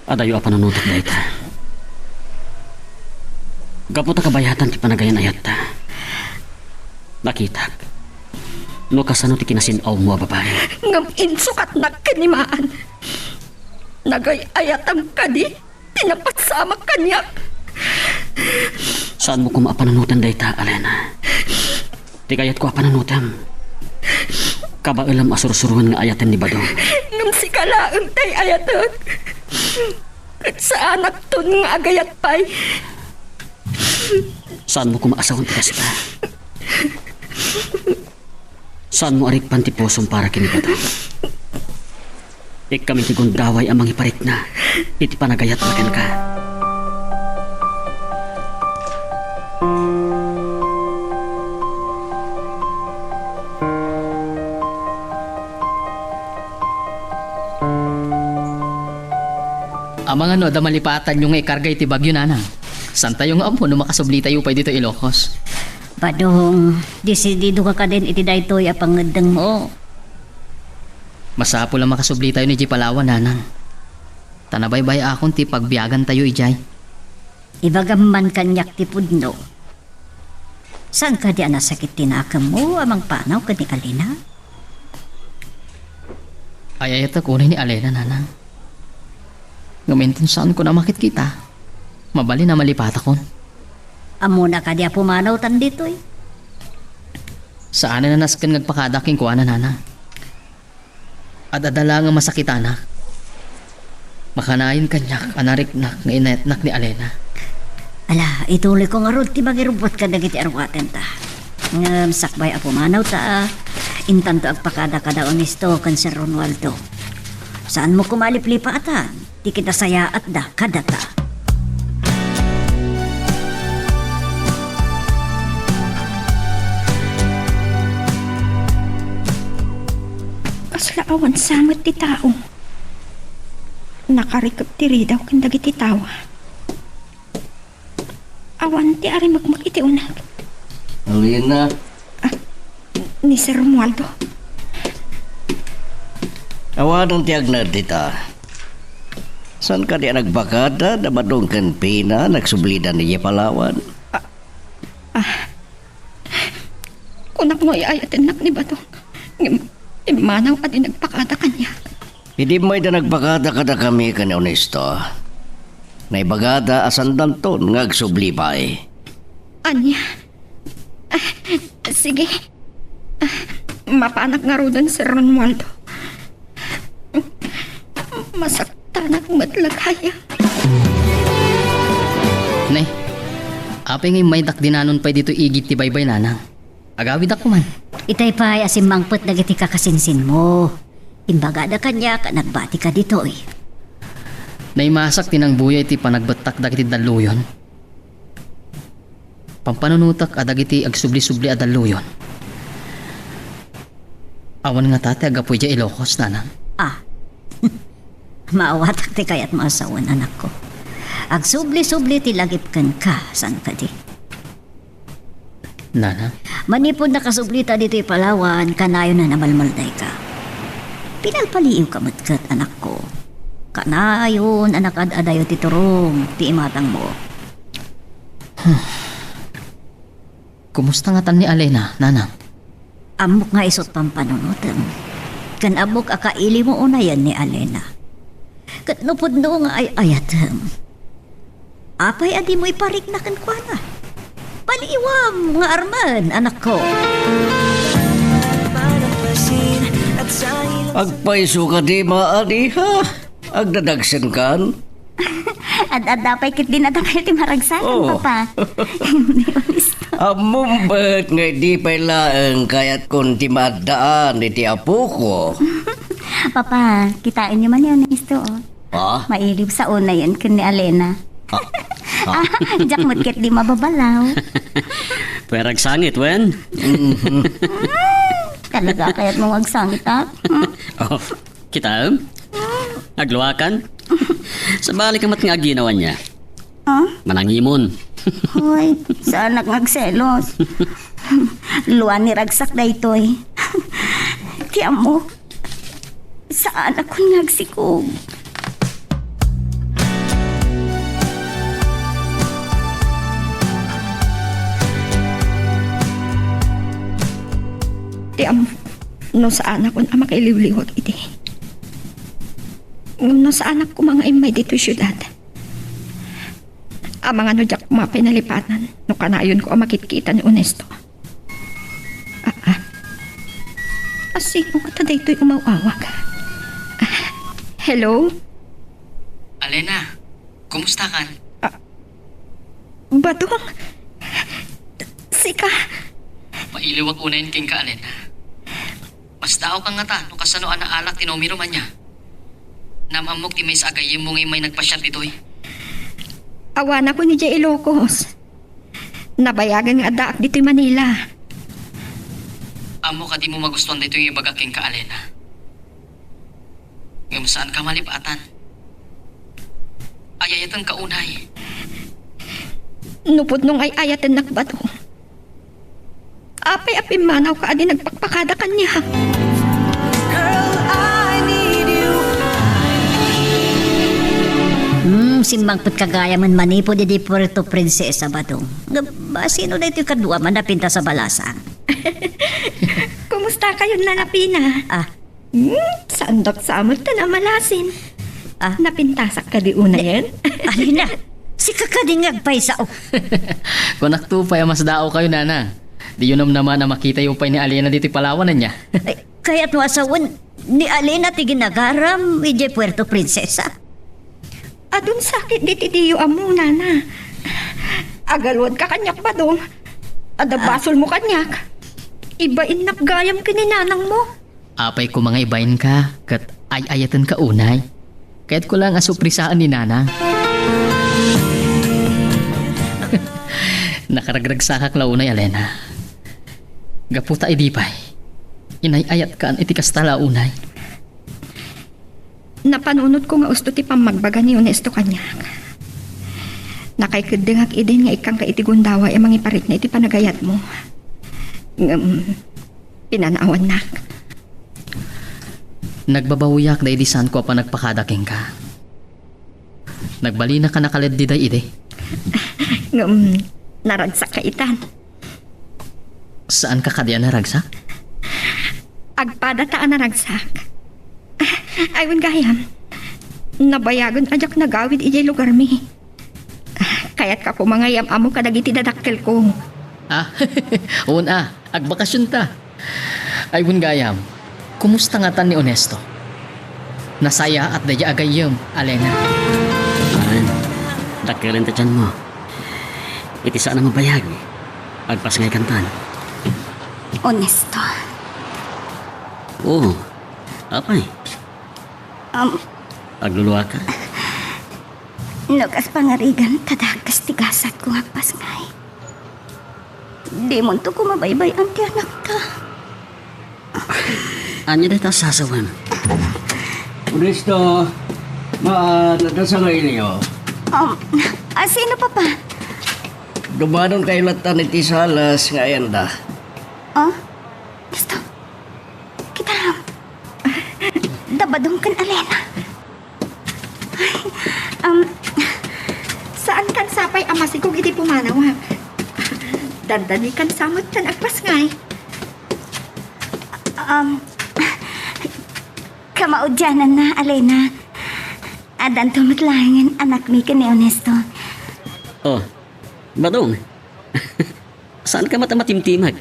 Adayo a panunotek dayta. Gapu ta kabayatan ti panagayan-ayatta. Nakitak no kasano ti kinasin-awmo a babai. Ngem insukatnak ken ni Maan. Nagay-ayatam kadi ti napasamak kaniak. Saanmo koma a panunoten dayta, Alena. Ti kayatko a panunotem, kabaelam a sursuroen nga ayaten ni Badong. Ngem sika laeng ti ay-ayatek. Ket saanakton nga agayat pay. Saanmo koma a sawen ti kasta. Saanmo a rikpan ti pusom para ken ni Badong. Ikkam iti gundaway a mangiparikna iti panagayatna kenka. Amangan no adda malipatanyo nga ikarga iti bagyo, nanang. Saantayo nga ammo no makasublitayo pay ditoy Ilocos. Badong, desididoka kadin iti daytoy a pangngeddengmo? Masapul a makasublitayon idiay Palawan, nanang. Ta nabaybay-akon ti pagbiagantayo idiay. Ibagam man kaniak ti pudno. Saan kadi a nasakit ti nakemmo a mangpanaw ken ni Alena? Ay-ayatek unay ni Alena, nanang. Ngem inton saanko a makitkita, mabalin a malipatakon. Ammona kadi a pumanawtan ditoy? Saanen a nasken nga agpakada kenkuana, nanang. Ad-adda laeng a masakitanak. Makanayon kaniak a nariknak nga inayatnak ni Alena. Ala, ituloyko ngarud ti mangirubbot kadagiti arugatenta. Ngem sakbay a pumanawta, intanto agpakada kada Onesto ken Sir Romualdo. Saanmo koma a liplipatan ti kinasayaatda kadata. Kasla awan sa met ti tao. Nakarikep ti ridaw ken dagiti tawa. Awan ti arimekmek iti uneg. Alina. Ah, ni Sir Romualdo. Awanen ti agna dita. Saan kadi a nagbakada da Badong ken Pina, nagsublida idiay Palawan? Ah, ah. Kunak no ay-ayatennak ni Badong. Ngem, immanaw a di nagbakada kaniak. Idi mayda nagbakada kadakami ken ni Honesto, naibagada a saandanton nga agsubli pay. Ania? Ah, sige. Ah, mapanak ngaruden, Sir Romualdo. Masaktanak met la gayam. Ne, apay nga immaydak dinanon pay ditoy igid ti baybay, nanang? Agawidak koma. Itay pay a simmangpet dagiti kakasinsinmo. Imbagada kaniak a nagbatika ditoy. Naimasak ti nangbuya iti panagbettak dagiti dalluyon. Pampanunotek a dagiti agsubli-subli a dalluyon, awan ngata ti aggapu idiay Ilocos, nanang. Ah. Maawatak ti kayatmo a sawen, anakko. Agsubli-subli ti lagip kenka, saan kadi? Nanang? Manipud nakasublita ditoy Palawan, kanayon a namalmaldayka. Pinalpaliiwka met ket, anakko. Kanayon a nakaad-adayo ti turong ti imatangmo. Kumusta ngatan ni Alena, nanang? Ammok nga isut pampanunotem. Ken ammok a kailimo unayen ni Alena. Ket no pudno nga ay-ayatem, apay a dimo iparikna kenkuana? Paliiwam nga armen, anakko. Agpayso kadi, maaniha? Agdadagsenkan? Ad-adda pay ket dinadakayo ti maragsakan, Oo. Papa. Ni Honesto. Ammom met nga idi pay laeng kayatkon ti maaddaan iti apoko. Papa, kitaenyo man ni Honesto, oh. Ah? Mailiw sa unayen ken ni Alena. Ah, ah. Ah, diak met ket di mababalaw. Pwera agsangit, wen? Mhm. Talaga, kayatmo nga agsangit, ah? Oh, kitaem? Agluakan? Sabali ka met nga aginaw ania. Ah? Manangimon. Hoy, saanak nga agselos. Lua ni ragsak daytoy. Ti ammok, saanakon nga agsikog. Ti ammok, no saanakon a makailiwliwag idi. Ngem no saanak koma nga immay ditoy siudad, amangan no diak koma pay nalipanan no kanayonko a makitkita ni Honesto. Ah, ah. A, sino ngata daytoy umaw-awag? Ah, hello? Alena, kumustakan? Ah, Badong? Sika? Mailiwak unayen kenka, Alena. Masdaawka ngata no kasano a naalak ti numerom ania. Naam-ammok ti maysa a gayyemmo nga immay nagpasiar ditoy. Awanakon idiay Ilocos. Nabayagen nga addaak ditoy Manila. Ammok a dimo magustuan daytoy nga ibagak kenka, Alena. Ngem saanka malip-atan. Ay-ayatenka unay. No pudno nga ay-ayatennak, Badong, apay a pimmanawka a di nagpakpakada kaniak? Girl, I need you. Hmm, simmangpetka gayamen manipud idi Puerto Princesa, Badong. Ngem, sino daytoy kaduam a napintas a balasang? Kumustakayon, Nana Pina? Ah. Hmm, saandak sa met ta namalasin. Ah. Napintasak kadi unayen? Alena, sika kadi nga agpayso? Kunakto pay a masdaawkayo, Nana. Diyo namnama a makitayo pay ni Alena ditoy Palawan ania. Ay, kayatmo a sawen, ni Alena ti ginagaram idiay Puerto Princesa. Adun sakit diti diyo ammo, Nana. Agaluadka kaniak, Badong. Adda basolmo kaniak. Ibainnak gayam ken ni nanangmo. Apay koma nga ibainka ket ay-ayatenka unay. Kayatko laeng a surprisaen ni Nana. Nakaragragsakak la unay, Alena. Gapu ta idi pay, inay-ayatkan iti kasta la unay. Napanunotko nga usto ti pammagbaga ni Onesto kaniak. Nakaikeddengak idin nga ikkanka iti gundaway a mangiparikna iti panagayatmo. Ngem, pinanaawannak. Nagbabawiak daydi saanko a panagpakada kenka. Nagbalinaka a nakaleddida idi. Ngem, naragsakka itan. Saanka kadi a naragsak? Agpadata a naragsak. Ay, wen gayam. Nabayagen a diak nagawid idiay lugarmi. Kayatka koma nga iyam-ammo kadagiti dadakkelko. Ah, wen a, agbakasionta. Ay, wen gayam, kumusta ngatan ni Onesto? Nasayaat daydi agayyem, Alena. Maren, dakkelem ti tianmo. Iti saan a mabayag, agpasngaykanton. Onesto. Oo, apay? Um, Agluluaka? No kas pangarigan, ta dakes ti gasatko nga agpasngay. Dimonto koma baybay-an ti anakta. Ania dayta a sasawem? Onesto, maan, adda sangailyo. Um, a, sino, Papa? Dumanonkayo latta iti salas nga ayanda. Oh? Gusto? Kita. Da Badong ken Alena. Ay, um, saankan sapay a masikog iti pumanawak. Dandanikan sa met ken agpasngay. Um, kamaudiananna, Alena. Addanto met laengen anakmi ken ni Onesto. Oh, Badong. Saanka met a matimtimag?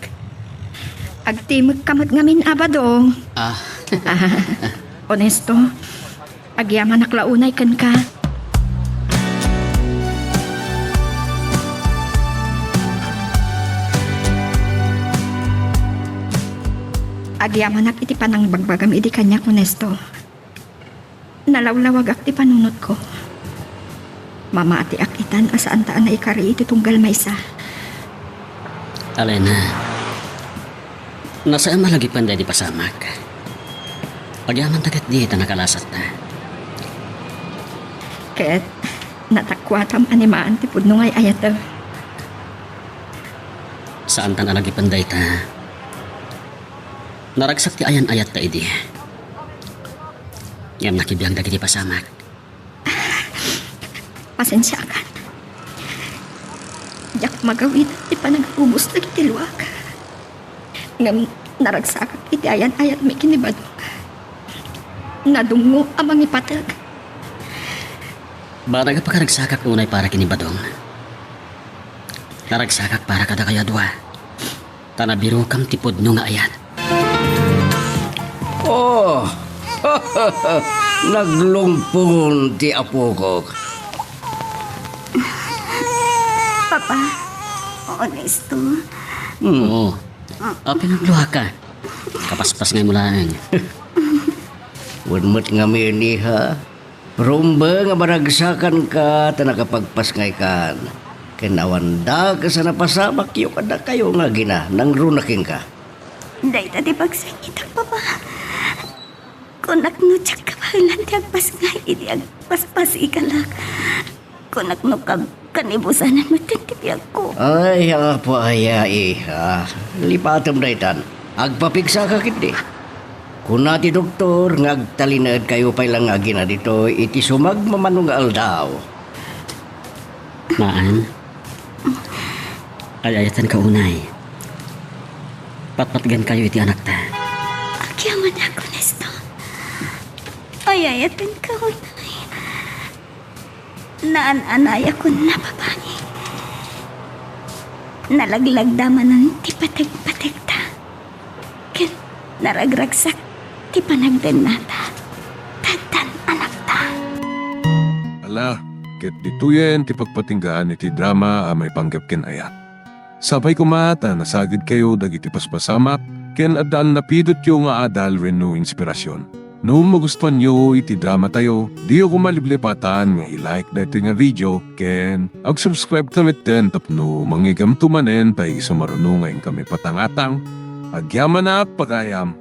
Agtimekka met ngamin a, Badong. Ah. Ah, Onesto, agyamanak la unay kenka. Agyamanak iti panangbagbagam idi kaniak, Onesto. Nalawlawagak ti panunotko. Mamatiak itan a saanta a naikari iti tunggal maysa. Alena, nasaem a lagipen daydi pasamak. Agyamanta ketdi ta nakalasatta. Ket natakuatam a ni maan ti pudno nga ay-ayatem. Saantan a lagipen dayta. Naragsak ti ayan-ayatta idi. Ngem nakibiag dagiti pasamak. Pasensiakan. Diak magawid ti panagubos dagiti luak. Ngem naragsakak iti ayan-ayatmi ken ni Badong. Nadungngo a mangipateg. Banag a pakaragsakak unay para ken ni Badong. Naragsakak para kadakayo a dua. Ta nabirokam ti pudno nga ayat. Oh! Naglungpon ti apokok. Papa, Onesto. Hmm. Oo. Apay nga agluaka? Kapaspasngaymo laeng. Wen met ngamin, iha. Rumbeng a maragsakanka ta nakapagpasngaykan, ken awan dakes a napasamakyo kadakayo nga agina nangruna kenka. Dayta ti pagsengitak, Papa. Kunak no diak kabaelan ti agpasngay idi agpaspasikalak. Kunak no kab-, kanibusanan met ti biagko. Ay, apo aya, iha. Lipatem daytan. Agpapigsaka ketdi. Kuna ti doktor nga agtalineedkayo pay la nga agina ditoy iti sumagmamano nga aldaw. Maan, ay-ayatenka unay. Patpatgankayo iti anakta. Agyamanak, Onesto. Ay-ayatenka unay. Naan-anayakon a babai. Nalaglagda manen ti pateg-pategta. Ken naragragsak ti panagdennata. Tantan anakta. Ala, ket ditoyen ti pagpatinggaan iti drama a maipanggep ken ayat. Sapay koma ta nasagidkayo dagiti paspasamak ken adda a napidotyo nga adal wenno inspirasyon. No magustuanyo iti dramatayo, diyo koma liplipatan nga i-like daytoy nga video ken ag-subscribe ta metten tapno mangigamto manen ta isu maruno nga inkami patangatang. Agyamanak, pagayam!